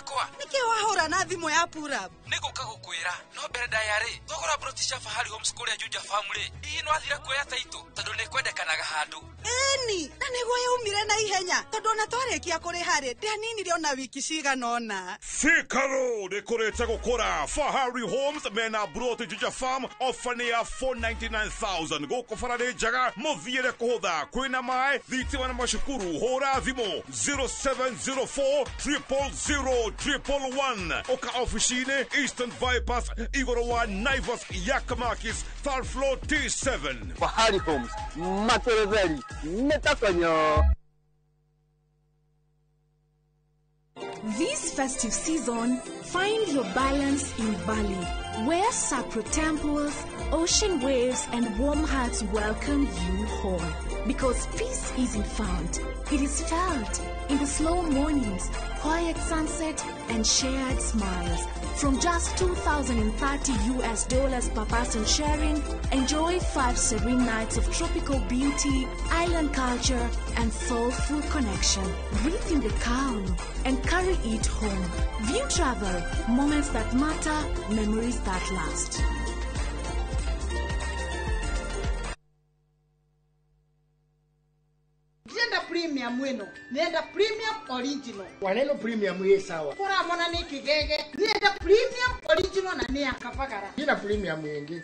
Yakwa. Nĩkĩ wahũra na thimũ ya purab? Nĩgũka gũkwĩra no mbere ndaya rĩ, thogora broti cia Fahari Homes kũrĩa Juja Farm rĩ, hihi no athira kuoya taitũ tondũ nĩ kwendekanaga handũ. Ĩni, na nĩguo yaumire na ihenya tondũ ona twarĩkia kũrĩha rĩ, ndĩaninire ona wiki cigana ũna. Thika Road ĩkũrĩte gũkũra. Fahari Homes mena broti Juja Farm, ofa nĩ ya 499,000. Gũkũ bara nĩ njega, mũthiĩre kũhũtha, kwĩna maĩ, thitima na macukuru. Hũra thimũ 0704 000 111. Ũka ofici-inĩ Eastern Bypass igũrũ wa Naivas Yakamakis third floor T7. Fahari Homes materetheri metakonyo. This festive season, find your balance in Bali, where sacred temples, ocean waves, and warm hearts welcome you home. Because peace isn't found, it is felt in the slow mornings, quiet sunset, and shared smiles. From just $2,030 US dollars per person sharing, enjoy 5 serene nights of tropical beauty, island culture, and soulful connection. Breathe in the calm and carry it home. View Travel, moments that matter, memories that last. Ndirenda premium ĩno, nĩenda premium original. Waneno premium ĩ sawa. Kũramona nĩ kĩgege. Nĩenda premium original na nĩ ya Kavagara. Ina premium ĩngĩ.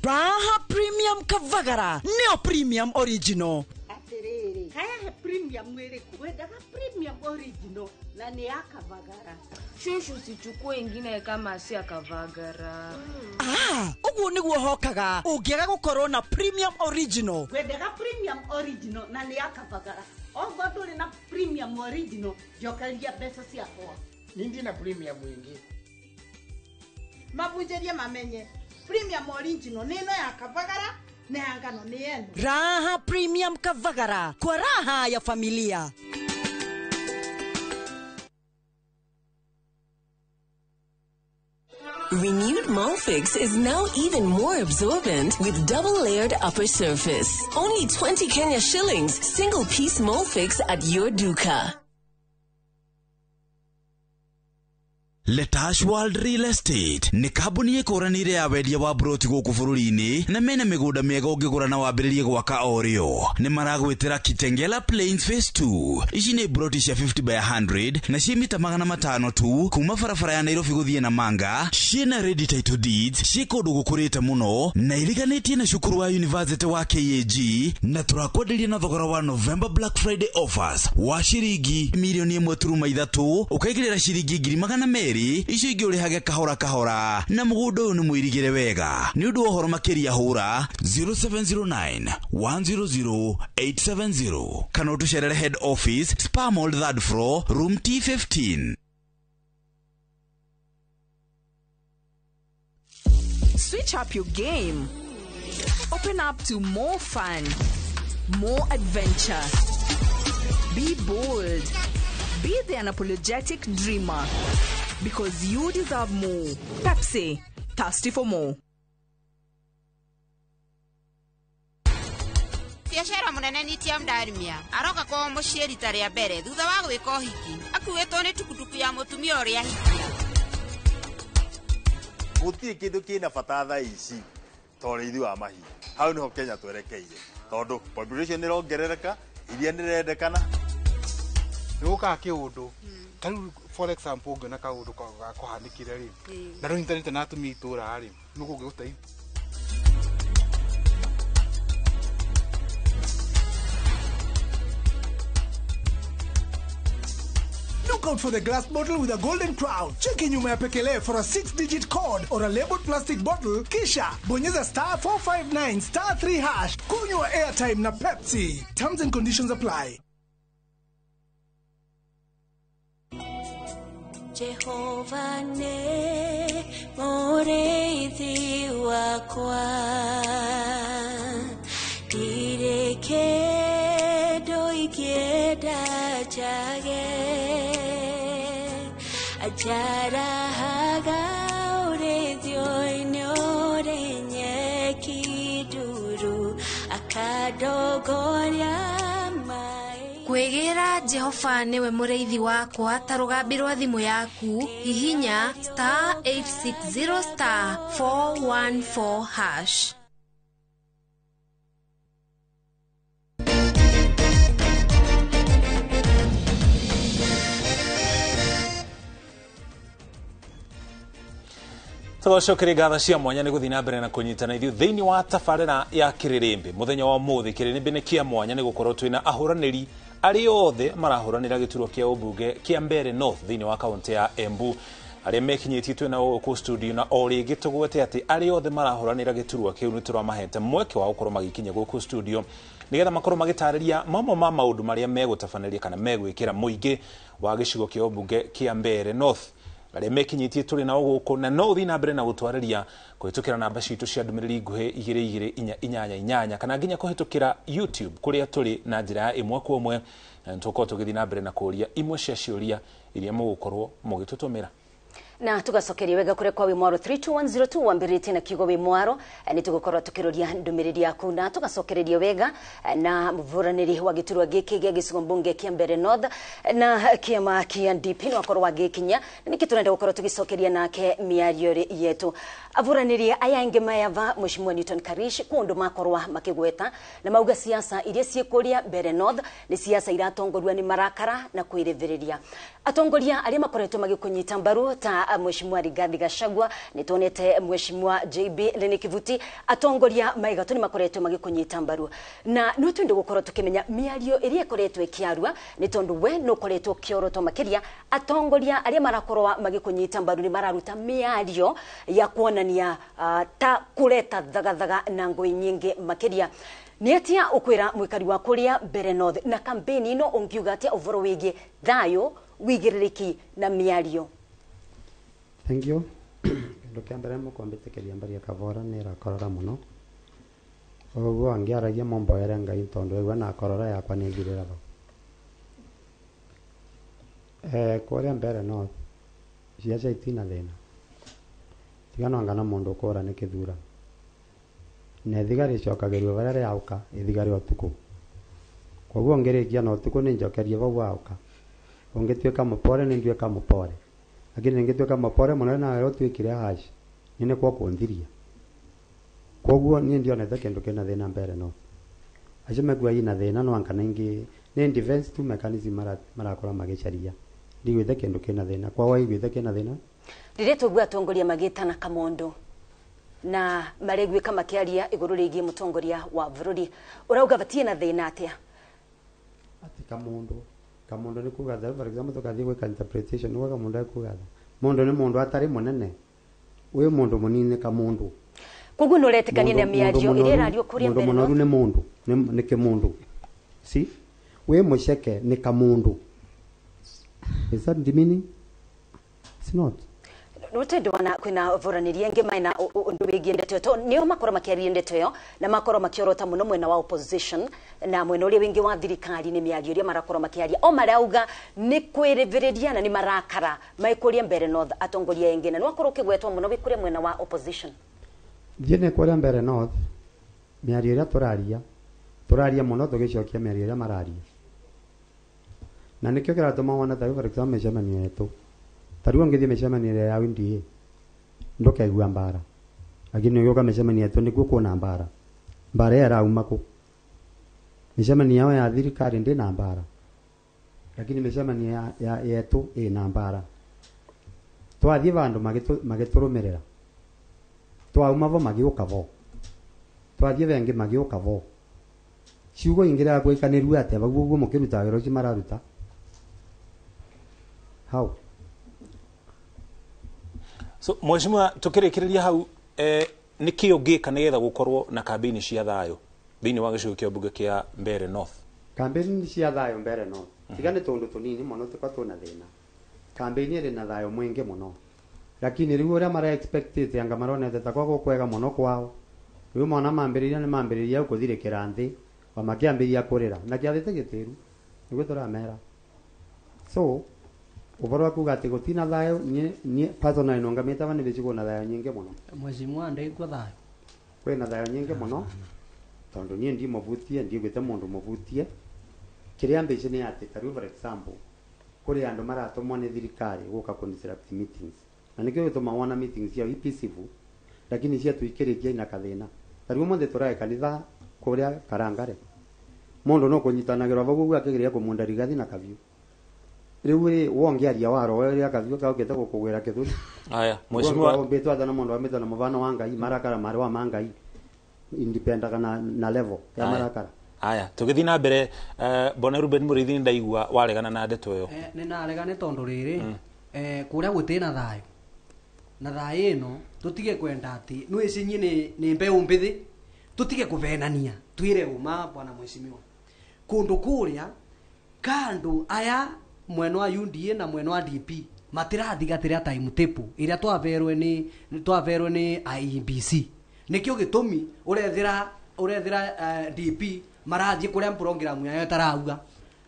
Raha Premium Kavagara nĩyo premium original. Atĩrĩrĩ, haya he premium ĩrĩkũ? Wendaga premium original na nĩ ya Kavagara. Shushu, usichukue ingine kama si ya Kavagara. Ah, ũguo nĩguo hokaga ũngĩaga gũkorwo na premium original. Wendaga premium original na nĩ ya Kavagara. Okorwo ndũrĩ na premium original, njokeria mbeca ciakwa. Ni ndina premium ĩngĩ. Mabunjĩrie mamenye premium original nĩ ĩno ya Kavagara na ya ngano nĩ ĩno. Raha Premium Kavagara kwa raha ya familia. Renewed Molfix is now even more absorbent with double-layered upper surface. Only 20 Kenya shillings, single-piece Molfix at your duka. Letash World Real Estate nĩ kambuni ĩkũranĩire ya wendia wa broti gũkũ bũrũri-inĩ na mena mĩgũnda mĩega ũngĩgũra na wambĩrĩrie gwaka o rĩo. Nĩ maragwĩtĩra Kitengela Plains Phase 2. Ici nĩ broti cia 50 by 100 na ciĩ mita 500 tu kuma barabara ya Nairobi gũthiĩ Namanga. Ciĩna ready title deeds, ciĩ kũndũ gũkũrĩte mũno na iriganĩtie na cukuru wa University wa KAG, na tũrakwenderia na thogora wa November Black Friday offers wa ciringi milioni 1.3 ũkaigĩrĩra ciringi 200,000 icio ingĩ ũrĩhage kahora kahora, na mũgũnda ũyũ nĩ mũirigĩre wega. Nĩ ũndũ wa ũhoro makĩria hũra 0709 100 870 kana ũtũcerere head office Spa Mall third floor room T15. Switch up your game. Open up to more fun, more adventure. Be bold. Be the unapologetic dreamer. Because you deserve more. Pepsi, thirsty for more. Biacara munene ni tia Mdarimia aroka kwao muciĩ rita rĩa mbere thutha wa gwĩka ũhiki akuĩtwo nĩ tukutuku ya mũtumia ũrĩa ahikia. Gũtirĩ kĩndũ kĩna bata thaa ici ta ũrĩithi wa mahiũ. Hau nĩho Kenya twerekeire tondũ population nĩrongerereka, iria nĩrendekana. Nĩgũkaga kĩũndũ ta rĩu for example ũngĩona kaũndũ gakũhanĩkire rĩ na rũnyitanĩte na atumia itũra rĩ nĩgũngĩgũteithia. Look out for the glass bottle with a golden crown. Cheki nyuma ya pekele for a 6-digit code or a labeled plastic bottle. Kisha bonyeza star 459 star 3 hash. Kunywa airtime na Pepsi. Terms and conditions apply. Jehova ne mũrĩithi wakwa, ndirĩ kĩndũ ingĩenda njage, anjarahaga ũrĩithio-inĩ ũrĩ nyeki nduru, akandongoria maĩ. Kwĩgĩra Jehova nĩwe mũrĩithi wakwa ta rũgambi rwa thimũ yaku, hihinya star 860 star 414 hash. Tũgacokeria ngatho cia mwanya nĩ gũthiĩ na mbere na kũnyitana ithuĩ thĩinĩ wa tabarĩra ya kĩrĩrĩmbĩ mũthenya wa ũmũthĩ. Kĩrĩrĩmbĩ nĩ kĩa mwanya nĩ gũkorwo twĩna ahũranĩri arĩa othe marahũranĩra gĩturwa kĩa ũmbunge kĩa Mbeere North thĩinĩ wa kaũntĩ ya Embu, arĩa mekinyĩtie twĩna gũkũ studio, na o rĩngĩ tũgwete atĩ arĩa othe marahũranĩra gĩturwa kĩu nĩ tũramahete mweke wa gũkorwo magĩkinya gũkũ studio nĩgetha makorwo magĩtarĩria mamwe ma maũndũ marĩa megũtabanĩria kana megwĩkĩra mũingĩ wa gĩcigo kĩa ũmbunge kĩa Mbeere North. Arĩa mekinyĩtie tũrĩ nao gũkũ, na no ũthiĩ na mbere na gũtwarĩria kũhĩtũkĩra namba citũ cia ndũmĩrĩri nguhĩ 22488 kana nginya kũhĩtũkĩra YouTube kũrĩa tũrĩ na njĩra ya ĩmwe kwa ĩmwe, na nĩtũgũkorwo tũgĩthiĩ na mbere na kũũria imwe cia ciũria iria mũgũkorwo mũgĩtũtũmĩra. Na tugacokeria wega kuria kwa Wimwaro 32102 wambiritie na kiugo Wimwaro, ni tugukorwo tukiroria ndumiriri yaku na tugacokereria wega na muvuraniri wa giturwa giki gia gicigo mbunge kia Mbeere North na kiama kia DP no akorwo agikinya na niki turenda gukorwo tugicokeria nake miario yetu. Avuraniri aya ingi mayava Mheshimiwa Newton Karish kundu makorwa makigweta na mauga siasa iria ciikuria Mbeere North ni siasa iratongorwa ni marakara na kwiriviriria. Atongoria aria makoretwo magikunyita mbaru ta Mheshimiwa Rigathi Gachagua, nĩtuonete Mheshimiwa JB Lene Kivuti, atongoria maigatũ nĩ makoretwo magĩkũnyita mbaru, na no twende gũkorwo tũkĩmenya mĩario ĩrĩa ĩkoretwo ĩkĩarua, nĩ tondũ we nĩ ũkoretwo ũkĩorotwo makĩria atongoria arĩa marakorwo magĩkũnyita mbaru nĩ mararuta mĩario ya kuonania ta kũreta thagathaga na ngũĩ nyingĩ makĩria. Nĩ atia ũkwĩra mũikari wa kũrĩa Mbeere North na kampeni ĩno ũngiuga atĩa ũhoro wĩgiĩ thayũ, wĩigĩrĩrĩki na mĩario? Thank you. Kindu kia mbere mukwambitikiria mbari kavora ni rakorora muno uguo angiaragia mumboere Ngai tondu aigua na korora yakwa ni thirira vau. Kuria Mbeere North ciaca itina thina, tiga no anga na mundu ukura ni kithura na thigari icokagirio varia riauka ithigari utuku, koguo ngirikia na utuku ni njokerie vau wauka. Ungituika mupore ni nduika mupore, lakini ningituika mupore muno na utuikire hash ni kwa kunthiria. Koguo ni ndionete kindu kina thina Mbeere North. Acio mekua ina thina no anga ningi ni defense tu mechanism marakora magicaria ndigwite kindu kina thina kwa waiguite kina thina. Riria tugua atongoria magitana Kamondo na maregwika makiaria iguru rigie mutongoria wa bururi, urauga batie na thina atia? Ati Kamondo Kamondo ni kugatha, for example tukathie gwika interpretation ni Kamondo kugatha mundu ni mundu atari munene wi mundu munini Kamondo. Koguo no uretikania na miario iria irario kuria Mbeere North? Mundu munoru ni mundu ni kimundu, si wi muceke ni Kamondo. Is that the meaning? It's not. Nutendo wana kwina vuranĩria ingĩ maina ũndũ wĩgiĩ ndeto ĩyo, tondũ nĩo makorwo makĩaria ndeto ĩyo na makorwo makĩorota mũno mwena wa opposition na mwena ũrĩa wĩngĩ wa thirikari nĩ mĩario ĩrĩa marakorwo makĩaria o marauga nĩ kwĩrĩvĩrĩria na nĩ marakara maikũria Mbeere North atongoria aingĩ, na nĩwakorwo ũkĩgwetwo mũno wĩ kũrĩa mwena wa opposition. Thiĩ nĩ kũrĩa Mbeere North mĩario ĩrĩa tũraria mũno tũgĩcokia mĩario ĩrĩa mararia, na nĩkĩo kĩratũma wone ta for example mĩcemanio yetu ta rĩu ũngĩthiĩ mĩcemanio ĩrĩa ya UDA ndũkaigua mbara, lakini ũgĩũka mĩcemanio yetu nĩkuo kuona mbara. Mbara ĩyo ĩrauma kũ? Mĩcemanio yao ya thirikari ndĩna mbara, lakini mĩcemanio ya yetu ĩna mbara. Twathiĩ vandũ magĩtũrũmĩrĩra, twauma vo magĩũka vo, twathiĩ vengĩ magĩũka vo. Ciugo ingĩrega gwĩkanĩrua atĩa vau ũguo mũkĩrutaga wĩra ũcio mararuta hau? So mheshimiwa, tukĩrĩkĩrĩria hau, nĩ kĩ ũngĩka nĩgetha gũkorwo na kambĩini cia thayũ thĩinĩ wa gĩcigo kĩa mbunge kĩa Mbeere North? Kambĩini cia thayũ Mbeere North tiga nĩ tũndũ tũnini mũno tũkorwo twĩna thĩna. Kambĩini ĩrĩ na thayũ mũingĩ mũno, lakini rĩu ũrĩa mara expectĩte anga maronete ta kwa gũkwega mũno kwao, rĩu mona mambĩrĩria nĩ mambĩrĩria gũthirĩkĩra nthĩ o makĩambĩrĩria kũrĩra na kĩathĩ gĩtĩru nĩguo tũramera. So ũhoro wa kuga atĩ gũtina thayũ, niĩ personally nongamĩte ava nĩ gĩcigo na thayũ nyingĩ mũno. Mheshimiwa ndaigua thayũ kwĩna thayũ nyingĩ mũno tondũ niĩ ndimũbutie, ndigwĩte mũndũ mũbutie. Kiria mbici ni ati ta riu for example kuri andu maratumwo ni thirikari guka ku disrupt meetings na nikio gituma wona meetings cia peaceful lakini cia tuikirikia ina kathina. Ta riu mothe turae kanitha kuria Karangare mundu no kunyitanagirwa vau uguo akigeria kumunda rigathi na kaviu riu ri wongiaria waro ria kaviu kaukite gukugwira kithuri. Aya mheshimiwa mbitwa athana mundu ambitwa na muvano wa Ngai marakara mari wa mangai independent na level ya marakara. Aya tugithi na mbere bona Ruben Murithi ndaigua waregana na ndeto iyo. Ni naregane tondu riri kuria gwiti na thayo na thayo ino tutige kwenda ati no icinyi ni mbeu mbithi tutige kuvenania twire uma bwana mheshimiwa kundu kuria kandu aya mwena wa UDA na mwena wa DP matirathigatira timetable iria twaverwe ni IEBC nikio gitumi urethira DP marathie kuria program yayo tarauga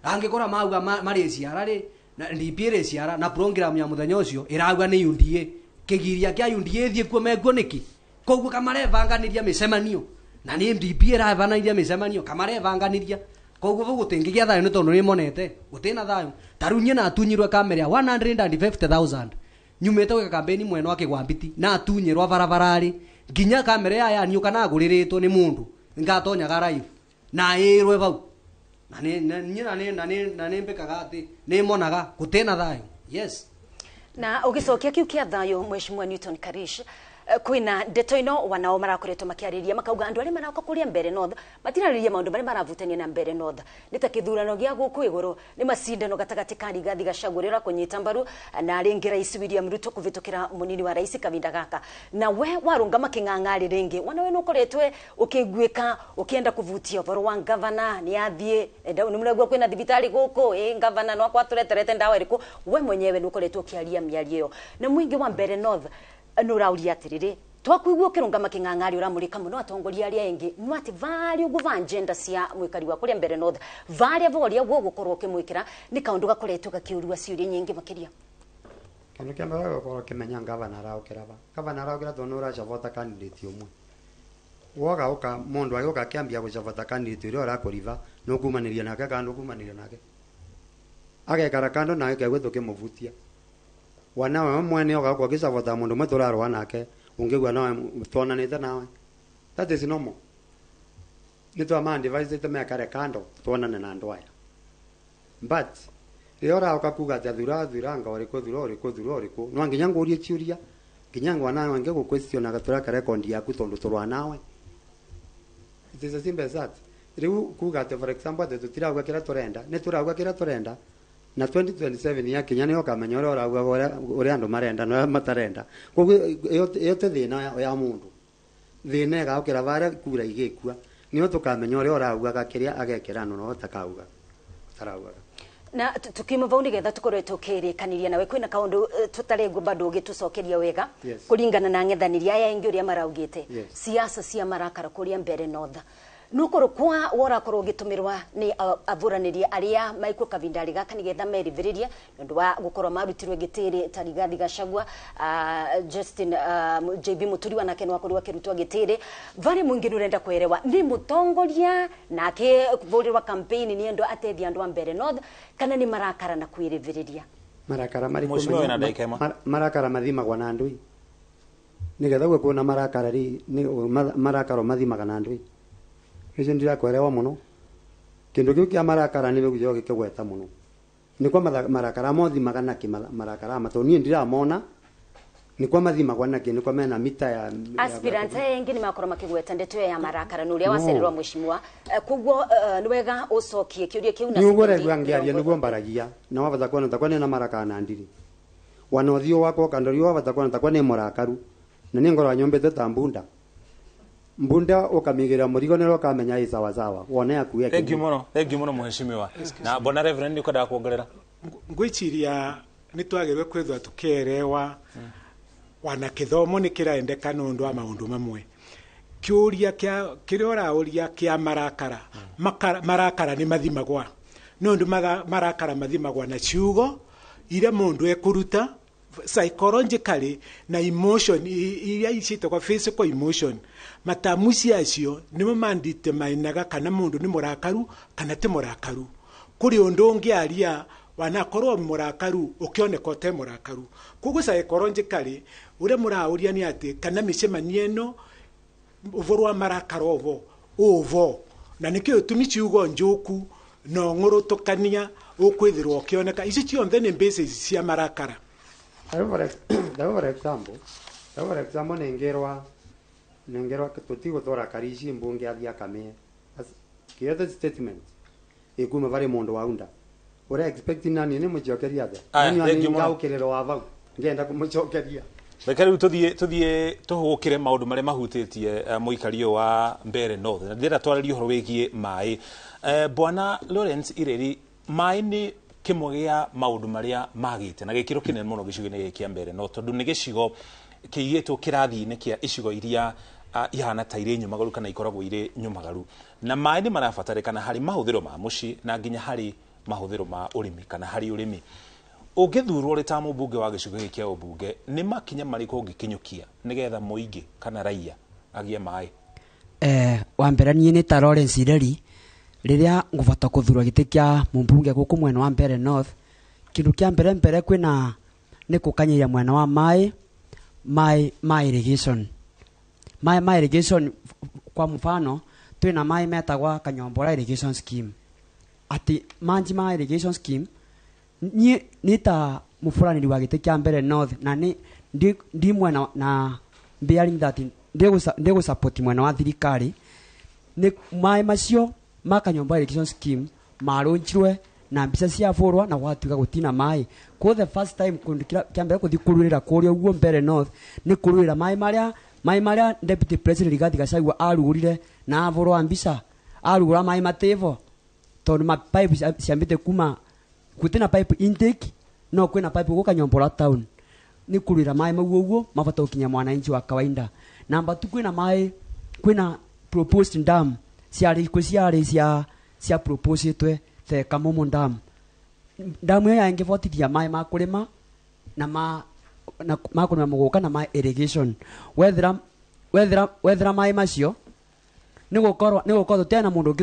angikora mauga mari ciara ri na DP ri ciara na program ya muthenya ucio irauga ni UDA kigiria kia UDA thie kuo mekuo niki koguo kamarevanganiria micemanio na ni DP iravananiria micemanio kamarevanganiria koguo vau gutingigia thayo ni tondu ni monete gutina thayo taru nye na atunyirwe kamera 150,000 nyumite gwika campaign mwena wa Kigwambiti na atunyirwa barabarari nginya kamera ya yaniuka na guriritwo ni mundu ngatonyaga live na irwe vau na ni na ni mbikaga ati ni monaga gutina thayo. Yes, na ugicokia kiu kia thayo mheshimiwa Newton Karish kwina ndeto ino wanao marakoretwo makiariria makauga andu aria marauka kuria Mbere North matirariria maundu maria maravutania na Mbere North ni ta kithurano gia guku iguru ni macindano gatagati ka Rigathi Gachagua uria urakunyita mbaru na ringi Rais William Ruto kuvitukira munini wa rais kavinda gaka na we warungama king'ang'ari ringi wanawe nukoretwe ukiguika ukienda kuvutia uvoro wa gavana ni athie ni muragua kwina thibitari guku gavana no akwatureterete ndawa iriku we mwenyewe nukoretwe ukiaria miario iyo na mwingi wa Mbere North nurauria atiriri twakuigua ukirungama king'ang'ari uramurika muno atongoria aria engi no ati vari uguo va agenda cia mwikari wa kuria Mbere North varia voria guo gukorwo ukimwikira ni kaundu gakoretwo gakiurua ciuria nyingi makiria. Kindu kia mbere gukorwo ukimenya gavana araukira va gavana araukira tondu uracavota candidate umwe woga uka mundu agiuka akiambia gucavota candidate uria urakuriva nukumaniria nake kana ndukumaniria nake agekara kando nake kegue tukimuvutia wanawe mwene oga gicavota mundu mwe turarwa nake ungigua nawe twonanite nawe that is normal ni twa advise mekare kando twonane na andu aya but riria urauka kuga ati athura thuranga uriku thura uriku thura uriku no nginya ngurie ciuria nginya ngwa nawe nge guquestionaga turaka record yaku tondu turwa nawe. It is as simple as that. Riu kuga ati for example ati tutirauga kiria turenda ni turauga kiria turenda na 2027 ya Kenya ni ukamenya uria urauga uria andu marenda na matarenda koguo iyo ti thina ya mundu thina igaukira varia kura igikua nio tukamenya uria uraugaga kiria agekira no utakauga utaraugaga. Na tukiuma vau nigetha tukorwe tukirikaniria nawe kwina kaundu tutaregwo bado ugitucokeria wega. Yes. Kuringana na ng'ethaniria aya ingi uria maraugite. Yes. Siasa cia marakara kuria Mbere North nukorwo kwa worakorwo ugitumirwa ni avuraniria aria maikuo kavindari gaka nigetha meriviririe nundu wa gukorwo marutirwe gitiri ta Rigathi Gachagua Justin JB Muturi wanake no akorirwo akirutwa gitiri vari mwingi nurenda kwerewa ni mutongoria nake kuvurirwa campaign ni endo atethia andu a Mbere North kana ni marakara na kwiriviriria marakara mari Mheshimiwa wina ndagika ĩmwe. Marakara mathimagwa na andui nigetha gwe kuona marakara ri ni marakara mathimaga na andui icio ndirakwerewa muno kindu kiu kia marakara ni giguo gikigweta muno ni kwa marakara mothimaga naki marakara mato nie ndiramona ni kwa mathimagwa naki ni kwa mena mita ya aspirant engi ni makorwo makigweta ndeto ya marakara nuria No. wacererwa mheshimiwa koguo ni wega ucokie kiuria kiu na ni uguo sekondi regua ngiaria niguo mbaragia na wavata kuona takwa nina marakara na ndiri wana uthio wakwa kandorio wavata kuona takwa ni murakaru na ni ngoro nyombete ta mbunda mbunda ukamigira murigo nero ukamenya i sawa sawa wone akuye Thank you muno, thank you muno mheshimiwa. Na bona Reverend ni ukwendaga kuongerera. Ngwiciria nä twagä kwithwa tukerewa wana kithomo nä kä raendeka nä å wa maå mamwe kä ria å raå ria marakara marakara nä mathimagwa nä å marakara mathimagwa na ciugo iria må ndå ekå ruta psychologically na emotion iria ciĩtagwo physical emotion matamuci acio nĩmo manditemainaga kana mũndũ nĩ mũrakaru kana ti mũrakaru. Kuri undu ungi aria wanakorwo murakaru ukioneka te murakaru. Koguo psychologically uria murauria ni ati kana micemanio ino uvoro wa marakara ovo uvo na nikio tumi ciugo njuku no ng'urutukania ukwithirwo ukioneka ici cionthe ni basis cia marakara. For example nengerwa tutiguthora karici mbunge athia akamie kiothe statement ikuma vari mundu waunda uria expect nani ni mucokeria atia nani ngaukirira wa vau ngenda kumucokeria. Reke riu tuthie tuhukire maundu maria mahutitie muikari wa Mbeere North na ndira twaririe uhoro wigie mai. Bwana Lawrence Ireri, mai ni kimwe gia maundu maria magite na gikiro kinene muno gicigo-ini giki kia Mbeere North tondu ni gicigo kiigitwo kirathi-ini kia icigo iria ihana ta irĩ nyumagaru kana ikoragwo irĩ nyumagaru, na maĩ nĩ marabatarĩkana harĩ mahũthĩro ma mũciĩ na nginya harĩ mahũthĩro ma ũrĩmi kana harĩ ũrĩmi. Ũngĩthurwo ũrĩ ta mũmbunge wa gĩcigo gĩkĩ kĩa ũmbunge, nĩ makinya marĩkũ ũngĩkinyũkia nĩgetha mũingĩ kana raia agĩe maĩ? Wa mbere niĩ nĩ ta Lawrence Ireri, rĩrĩa ngũbata kũthurwo gĩtĩ kĩa mũmbunge gũkũ mwena wa Mbeere North, kĩndũ kĩa mbere mbere kwĩna nĩ kũkanyĩria mwena wa maĩ ma irrigation. Maĩ ma irrigation kwa mfano twĩna maĩ metagwa Kanyombora irrigation scheme. Ati manji ma irrigation scheme niĩ nĩ ta mũburanĩri wa gĩtĩ kĩa Mbeere North na nĩ ndi mwena na bearing that ndĩgũ support mwena wa thirikari nĩ maĩ macio ma Kanyombora irrigation scheme marũnjirwe na mbica ciabũrwa na gwatuĩka gũtina maĩ. Ko the first time kũndũ kĩa mbere kũthiĩ kũrũĩrĩra kũrĩa ũguo Mbeere North nĩ kũrũĩrĩra maĩ marĩa Deputy President Rigathi Gachagua arugũrire na abũrwa mbica arugũra maĩ matĩvo tondũ ma pipe ciambĩte kuma gũtirĩ na pipe intake no kwĩna pipe gũkũ Kanyombora town nĩ kũrũĩra maĩ mau ũguo mabata gũkinya mwananchi wa kawaida. Namba tu kwĩna maĩ kwĩna proposed dam ciarĩ ciarĩ cia proposetwe the Kamumu dam. Damu ĩyo yangĩbotithia maĩ ma kũrĩma na ma kũrĩma mũgũka na ma irrigation. Wethera maĩ macio nĩ gũkorwo tũtirĩ na mũndũ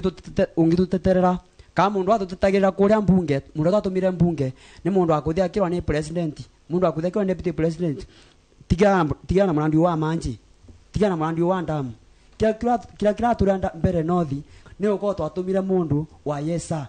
ũngĩtũteterera kana mũndũ atũtetagĩrĩra kũrĩa mbunge. Mũndũ atũmire mbunge nĩ mũndũ wa kũthia akĩrwo nĩ president, mũndũ wa kũthia akĩrwo nĩ deputy president, tigana na mũrandi wa manji, tigana na mũrandi wa damu. Kĩrĩa kĩratũra Mbeere North nĩ gũkorwo twatũmire mũndũ wa yesa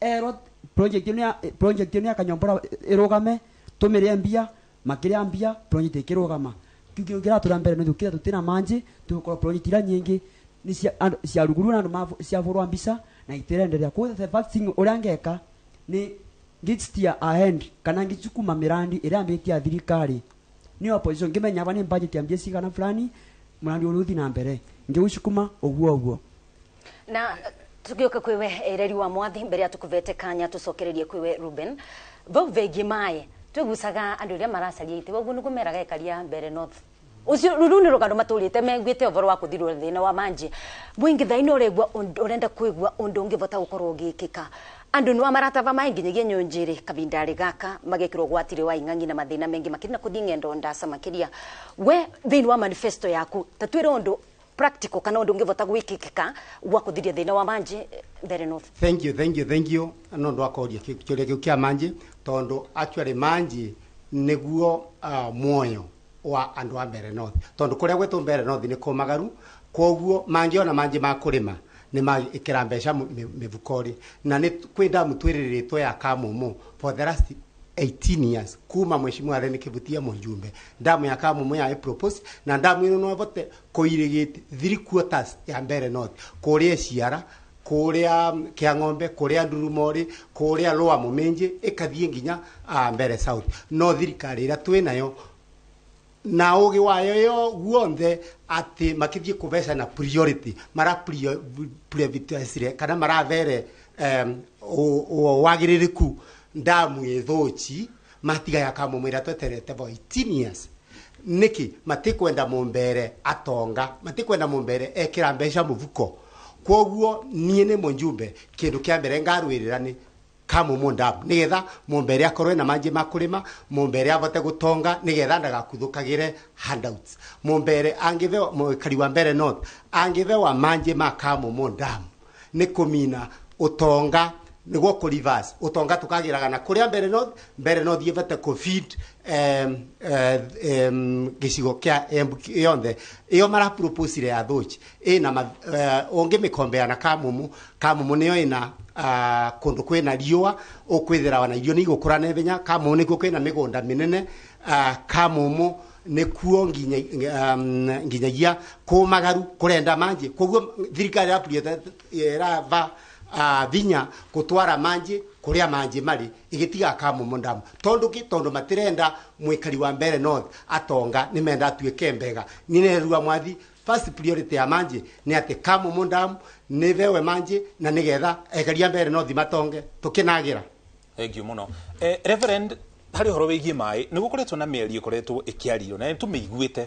ero project ĩno ya Kanyombora ĩrũgame tũmĩrĩe mbia makĩrĩa mbia project ĩkĩrũgama. Kĩu kĩratũra Mbeere North kĩrĩa tũtirĩ na manji tũgũkorwo project iria nyingĩ nĩ ciarugũrwo na andũ ciabũrwa mbica na itirenderea. Koguo the first thing ũrĩa ngeka nĩ ngĩsteer ahead kana ngĩcukuma mĩrandi ĩrĩa yambĩtie ya thirikari nĩ opposition ngĩmenya aba nĩ budget ya mbia cigana fulani mũrandi ũrĩa ũthiĩ na mbere ngĩũcukuma ũguo ũguo. Na tugioka kwiwe Ireri wa Mwathi mbere ya tukuvete kanya tucokererie kwiwe Ruben vau vegie mai twigucaga andu aria maracaria ite woguo niguo meraga ekaria Mbeere North ucio ruru ni rugano maturite menguite uvoro wa kuthirwo thina wa manji mwingi thaino uregua urenda kwigua undu ungivota gukorwo ugikika andu no maratava mai nginyagia nyunjiri kabindari gaka magekirwo gwatire wa ing'ang'i na mathina mengi makiria na kuthi ng'endo ndasa makiria we thiini wa manifesto yaku tatwire undu practical kana undu ungivota gwikikika wa kuthiria thina wa manji Mbeere North. Thank you no ndu akoria kiuria kiu kia manji tondu actually manji niguo muoyo wa andu a Mbeere North tondu kuria gwetu Mbeere North ni kumagaru koguo mangiona manji ma kurima ni magikira mbeca mivukori na ni kwi damu twiriritwo ya Kamumu for the last 18 years kuma mheshimiwa Rene Kivutia mujumbe damu ya Kamumu ya propose na damu ino no vote koirigite 3/4 ya Mbeere North kuria ciara kuria kia ng'ombe kuria ndurumori kuria loa mumenje ikathie nginya Mbeere South no thirikari ira twinayo na ugi wayo yo guonthe ati makithie kubeca na priority mara prioritize kana maravere wagiririku ndamu ithuci matiga ya Kamumu ira tweterete for 18 years niki matikwenda mumbere atonga matikwenda mumbere ekira mbeca muvuko koguo nie ni munjumbe kindu kia mbere ngarwirira ni Kamumu ndamu nigetha mumbere akorwe na manji makurima mumbere avote gutonga nigetha ndagakuthukagire handouts mumbere angithewa mwikari wa Mbeere North angithewa manji ma Kamumu ndamu ni kumina utonga Niguo kũ reverse utonga tukagiraga na kuria Mbere North yebete ku feed gicigo kia Embu yonthe iyo mara propose ya Thuchi ina ungi mikombea na Kamumu niyo ina kundu kwina riua ukwithira na irio ni igukura na ihenya. Kamumu nikuo kwina migunda minene. Kamumu nikuo nginyagia kumagaru kurenda manji. Koguo thirikari irava vinya gutwara manji kuria manji mari igitiga Kamumu ndamu tondu ki tondu matirenda mwikari wa Mbere North atonga ni menda atuike mbega. Ni nerua mwathi first priority ya manji ni ati Kamumu ndamu ni vewe manji na nigetha ekaria Mbere North matonge tukinagira. Thank you muno. Reverend, hari horo wigie mai ni gukoretwo na mĩario ikoretwo ĩkĩario na nĩtũmĩiguĩte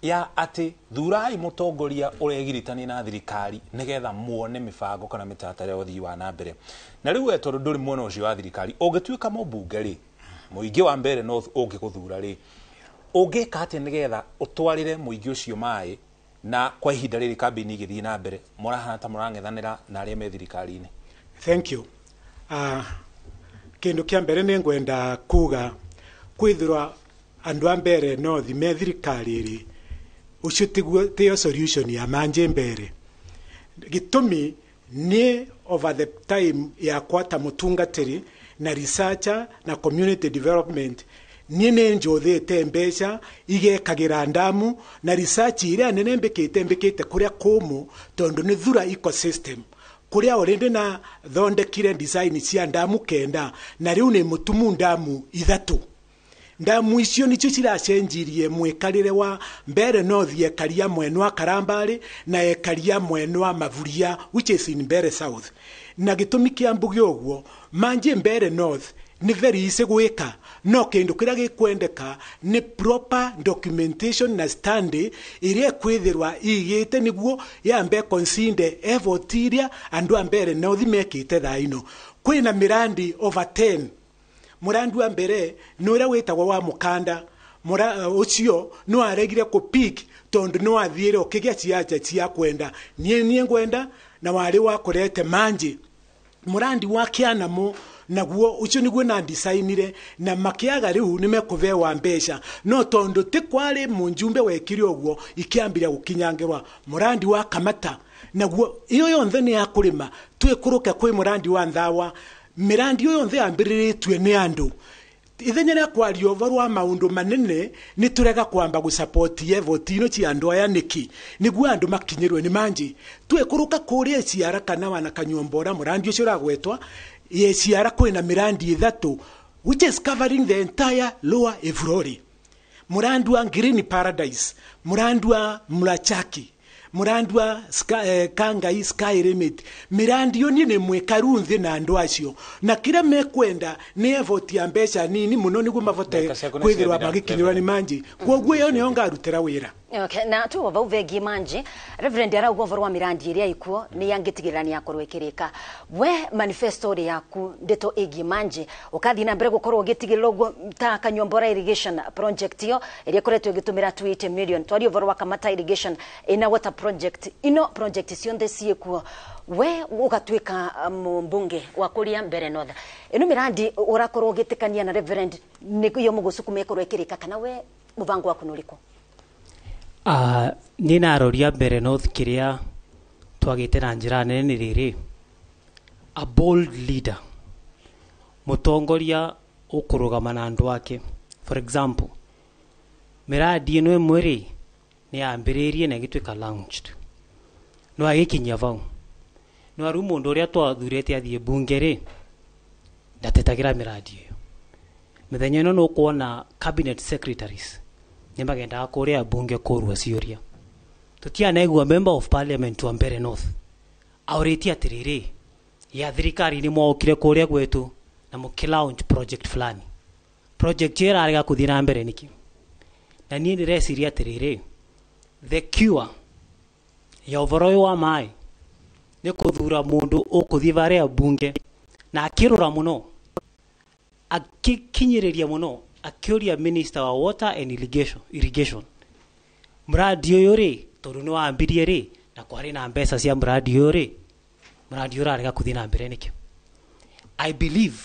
ya atĩ thurai mũtongoria ũregiritania na thirikari nĩgetha muone mĩbango kana mĩtaratara ya ũthii wa na mbere. Na rĩu we tondũ ndũrĩ mwena ũcio wa thirikari, ũngĩtuĩka mũmbunge rĩ, mũingĩ wa Mbere North ũngĩgũthura rĩ, ũngĩka atĩa nĩgetha ũtwarĩre mũingĩ ũcio maĩ na kwa ihinda rĩrĩ kambĩini igĩthiĩ na mbere mũrahana ta mũrang'ethanĩra na arĩa me thirikari-inĩ? Thank you. Kindu kia mbere nĩ ngwenda kuga kwithirwa andu a Mbere North me thirikari ri ucio tiguo tiyo solution ya manje mbere. Gitumi ni over the time yakwa ta mutungatiri na researcher na community development nie nĩ njothete mbeca igekagira ndamu na research iria nene mbikite kuria kumu tondu ni thura ecosystem kuria already na thondekire design cia ndamu 9 na riu ni mutumu ndamu 3. Ndamu icio nicio ciracenjirie mwikarire wa Mbere North ekaria mwena wa Karambari na ekaria mwena wa Mavuria, which is in Mbere South. Na gitumi kia mbuge uguo manje Mbere North ni very easy gwika no kindu kiria gikwendeka ni proper documentation na study iria kwithirwa igite niguo yambe consider effort iria andu a Mbere North mekite thaa ino. Kwina mirandi over 10. Murandu wa mbere ni uria witagwo wa mukanda ucio no aregire ku pick tondu no athiire ukigia ciacha cia kwenda nie ngwenda na wari wa kurete manji. Murandi wa kianamo naguo ucio niguo na designire na makiaga riu ni mekuvewa mbeca no tondu ti kwari munjumbe wekire uguo ikiambira gukinyangirwa. Murandi wa Kamata naguo iyo yonthe ni ya kurima twikuruke kwi murandi wa Nthawa. Mirandi yonthe yambiriritwe ni andu ithenya rĩa kwaria ũhoro wa maũndũ manene nĩ tũrega kwamba gũsupport effort ino cia andũ aya nĩkĩ nĩguo andũ makinyĩrwe nĩ manji. Twekũrũka kũrĩa ciara kana wana Kanyuombora mũrandi ũcio ũragwetwa ye ciara kwĩna mirandi 3 which is covering the entire lower Evurore. Mũrandi wa Green Paradise, mũrandi wa Mlachaki, mũrandi wa Kangai Sky Limit. Mirandi yo ni mwekaru nthi na andu acio na kira mekwenda ni effort ya mbeca nini muno niguo mavote kwithirwa magikinyirwa ni manji. Koguo yo niyo ngarutira wira. Okay, na tu vau vegie manji Reverend arauga ũhoro wa mirandi iria ikuo ni yangitigĩrĩra ni yakorwo ĩkĩrĩka. We manifesto ri yaku ndeto ĩgiĩ manji ũkathi na mbere gũkorwo ũgĩtigĩrĩra ũguo ta Kanyuombora irrigation project yo ĩrĩa ĩkoretwo ĩgĩtũmĩra 280 million twarie ũhoro wa Kamata irrigation ina water project ino project cionthe ciĩkuo we ũgatuĩka mũmbunge wa kũrĩa Mbere North. Ĩno mirandi ũrakorwo ũgĩtĩkania na Reverend nĩyo mũgũcukuma ĩkorwo ĩkĩrĩka kana we mũbango waku nĩ ũrĩkũ? Niĩ naroria Mbere North kĩrĩa twagĩte na njĩra nene nĩ rĩrĩ, a bold leader, mũtongoria ũkũrũgama na andũ ake. For example, mĩrandi ĩno ĩmwe rĩ nĩ yambĩrĩirie na ĩgĩtuĩka launched no agĩkinyia vau no rĩu mũndũ ũrĩa twathurĩte athiĩ bunge rĩ ndatetagĩra mĩrandi ĩyo. Mĩthenya ĩno nĩũkuona cabinet secretaries nĩ magendaga kũrĩa bunge kũrua ciũria. Tũtianaigua member of parliament wa Mbere North aũrĩtie atĩrĩrĩ, ya thirikari nĩ mwaũkire kũrĩa gwetu na mũkĩ launch project fulani, project ĩyo ĩrarega kũthiĩ na mbere nĩkĩ? Na niĩ ndĩreciria atĩrĩrĩ, the cure ya ũhoro ũyũ wa maĩ nĩ kũthura mũndũ ũkũthiĩ varĩa bunge na akĩrora mũno akĩkinyĩrĩria mũno akĩũria minister wa water and irrigation mradi ũyũ rĩ tondũ nĩ wambirie rĩ na kwarĩ na mbeca cia mradi ũyũ rĩ mradi ũyũ ũrarega kũthiĩ na mbere nĩkĩ? I believe